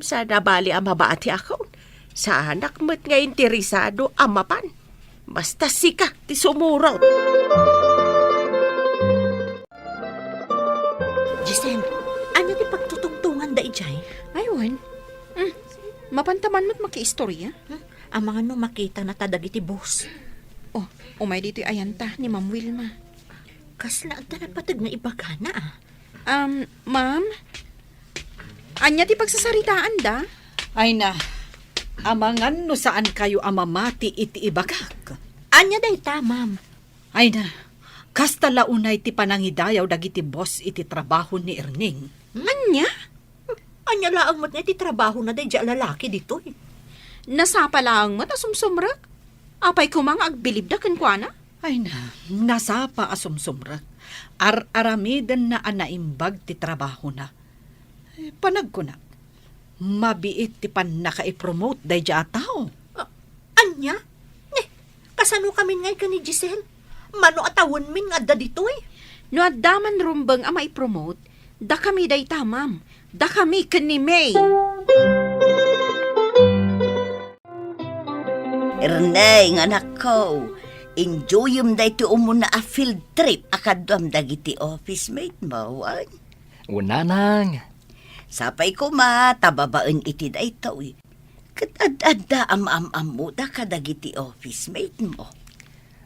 Saan a bali a mabatiakon. Saanak met nga interesado a mapan. Basta sika ti sumurot. Giselle, ania ti pagtutungtonganda idiay? Ay, wen. Hmm, mapanta man met makiistorya. Hmm, amangan no makitana ta dagiti boss. Oh, umay ditoy ayanta ni Ma'am Wilma. Kasla adda napateg nga ibagana a. Um, ma'am? Ania ti pagsasaritaanda? Ay na, amangan no saankayo a mamati iti ibagak. Ania dayta, ma'am? Ay na, kasta la unay ti panangidayaw dagiti boss iti trabaho ni Erneng. Ania? Ania laeng met nga iti trabahona daydiay a lalaki ditoy? Nasapa laeng met a sumsumrek. Apay koma nga agbilibda kenkuana? Ay na, nasapa a sumsumrek. Ar-aramidenna a naimbag ti trabahona. Eh, panagkunak, mabiit ti pannakaipromote daydiay a tao. Ah, ania? Ne, kasano kamin ngay ken ni Giselle? Mano a tawenmin nga adda ditoy? No adda man rumbeng a maipromote, dakami dayta, ma'am. Dakami ken ni May. Erneng, anakko, enjoyem daytoy umuna a field trip a kaduam dagiti office mate mo, wen? Wen, nanang. Sapay koma ta babaen iti daytoy, ket ad-adda a maam-ammoda kadagiti office mate mo.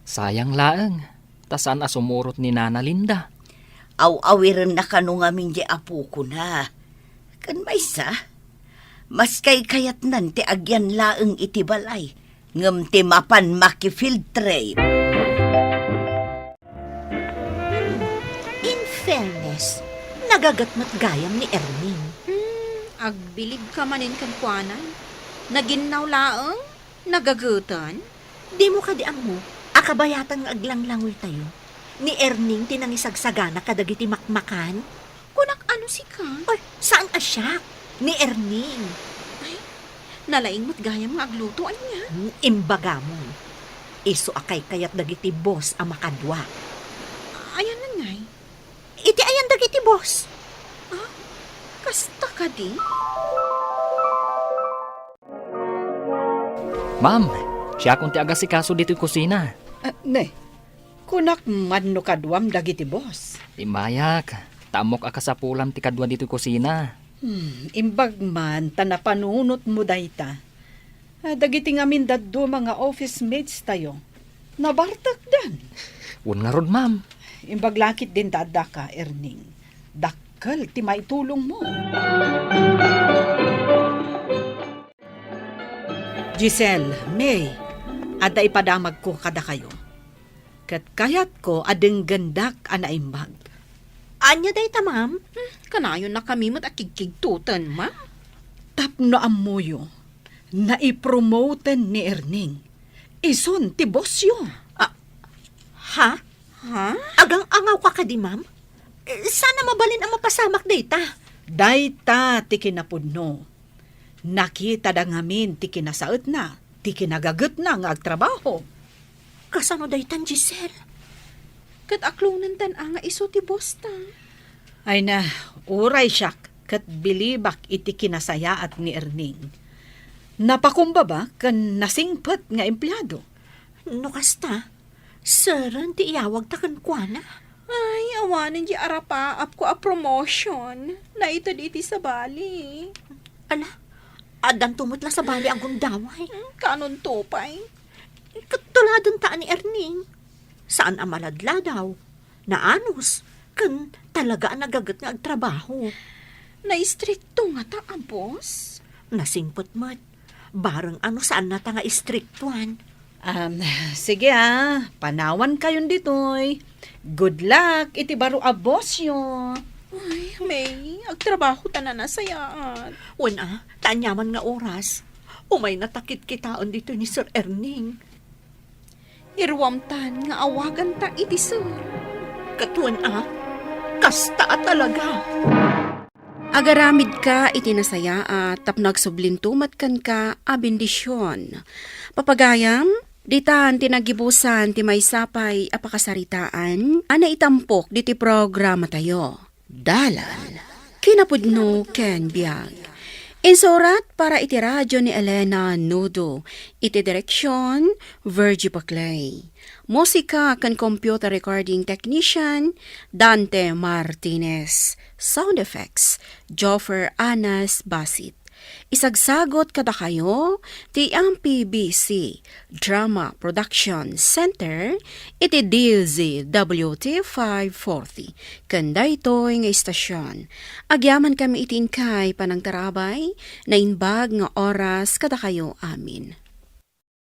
Sayang laeng, ta saan a sumurot ni Nana Linda. Aw-awirenna kano ngamin diay apokona. Ken maysa, mas kaykayatnan ti agyan laeng iti balay, ngem ti mapan maki-field trip. In fairness, nagaget met gayam ni Erning. Hmm, agbilibka manen kenkuana. Naginnaw laeng, nagagetan. Dimo kadi ammo a kabayatan nga aglanglangoytayo? Ni Erning ti nangisagsagana kadagiti makmakan? Kunak, ano sika? Ay, saan a siak? Ni Erning. Ay, nalaing met gayam nga agluto, ania? Hmm, imbagamon. Isu a kaykayat dagiti boss a makadua. Ayan ngay? Iti ayan dagiti boss. Ah, kasta kadi? Ma'am, siakon ti agasikaso ditoy kusina. Ah, ne, kunak man no kaduam dagiti boss. Immayak, ta ammok a kasapulam ti kadua ditoy kusina. Hmm, imbag man ta napanunotmo dayta. Ah, dagiti ngamin dadduma nga office mates tayo, nabartekdan. Wen ngarud, ma'am. Imbag la ketdin ta addaka, Erning. Dakkel ti maitulongmo. Giselle, May, adda ipadamagko kadakayo. Ket kayatko a denggendak a naimbag. Ania dayta, ma'am? Hmm, kanayonnakami met a kigkigtoten, ma'am. Tapno ammoyo, naipromoten ni Erning. Isun ti bossyo. Ah, ha? Ha? Agang-angawka kadi, ma'am? Eh, saan a mabalin a mapasamak dayta. Dayta ti kinapudno. Nakitada ngamin ti kinasaetna, ti kinagagetna nga agtrabaho. Kasano daytan, Giselle? Ket aklonentan a nga isu ti boss ta. Ay na, uray siak ket bilibak iti kinasayaat ni Erning. Napakumbaba ken nasingpet nga empleado. No kasta, seren ti iyawagta kenkuana. Ay, awanen di arapaapko a promotion. Naited iti sabali. Ala, addanto met la sabali a gundaway. Hmm, kanonto pay? Ket tuladenta ni Erning. Saan a maladladaw, naanus, ken talaga a nagaget nga agtrabaho. Naistrikto ngata a boss? Nasingpet met. Bareng ano saannata nga istriktuan. Um, sige ah, panawankayon ditoy. Good luck iti baro a bossyo. Ay, May, agtrabaho ta a nasayaat. Wen a, ta aniaman nga oras, umaynata kitkitaen ditoy ni Sir Erning. Iruamtan nga awaganta iti sir. Ket wen a, kasta a talaga. Agaramidka iti nasayaat tapno agsublinto met kenka a bendision. Papagayam, ditan ti nagibusan ti maysa pay a pakasaritaan a naitampok ditoy programatayo. Dalan, kinapudno ken biag. Insurat para iti radio ni Elena Nudo. Iti direksion, Virgie Paclay. Musika ken computer recording technician, Dante Martinez. Sound effects, Joffer Anas Basit. Isagsagot kadakayo ti M P B C Drama Production Center iti D Z W T five forty ken daytoy nga istasyon. Agyamankami iti inkay panangtarabay, naimbag nga oras kadakayo amin.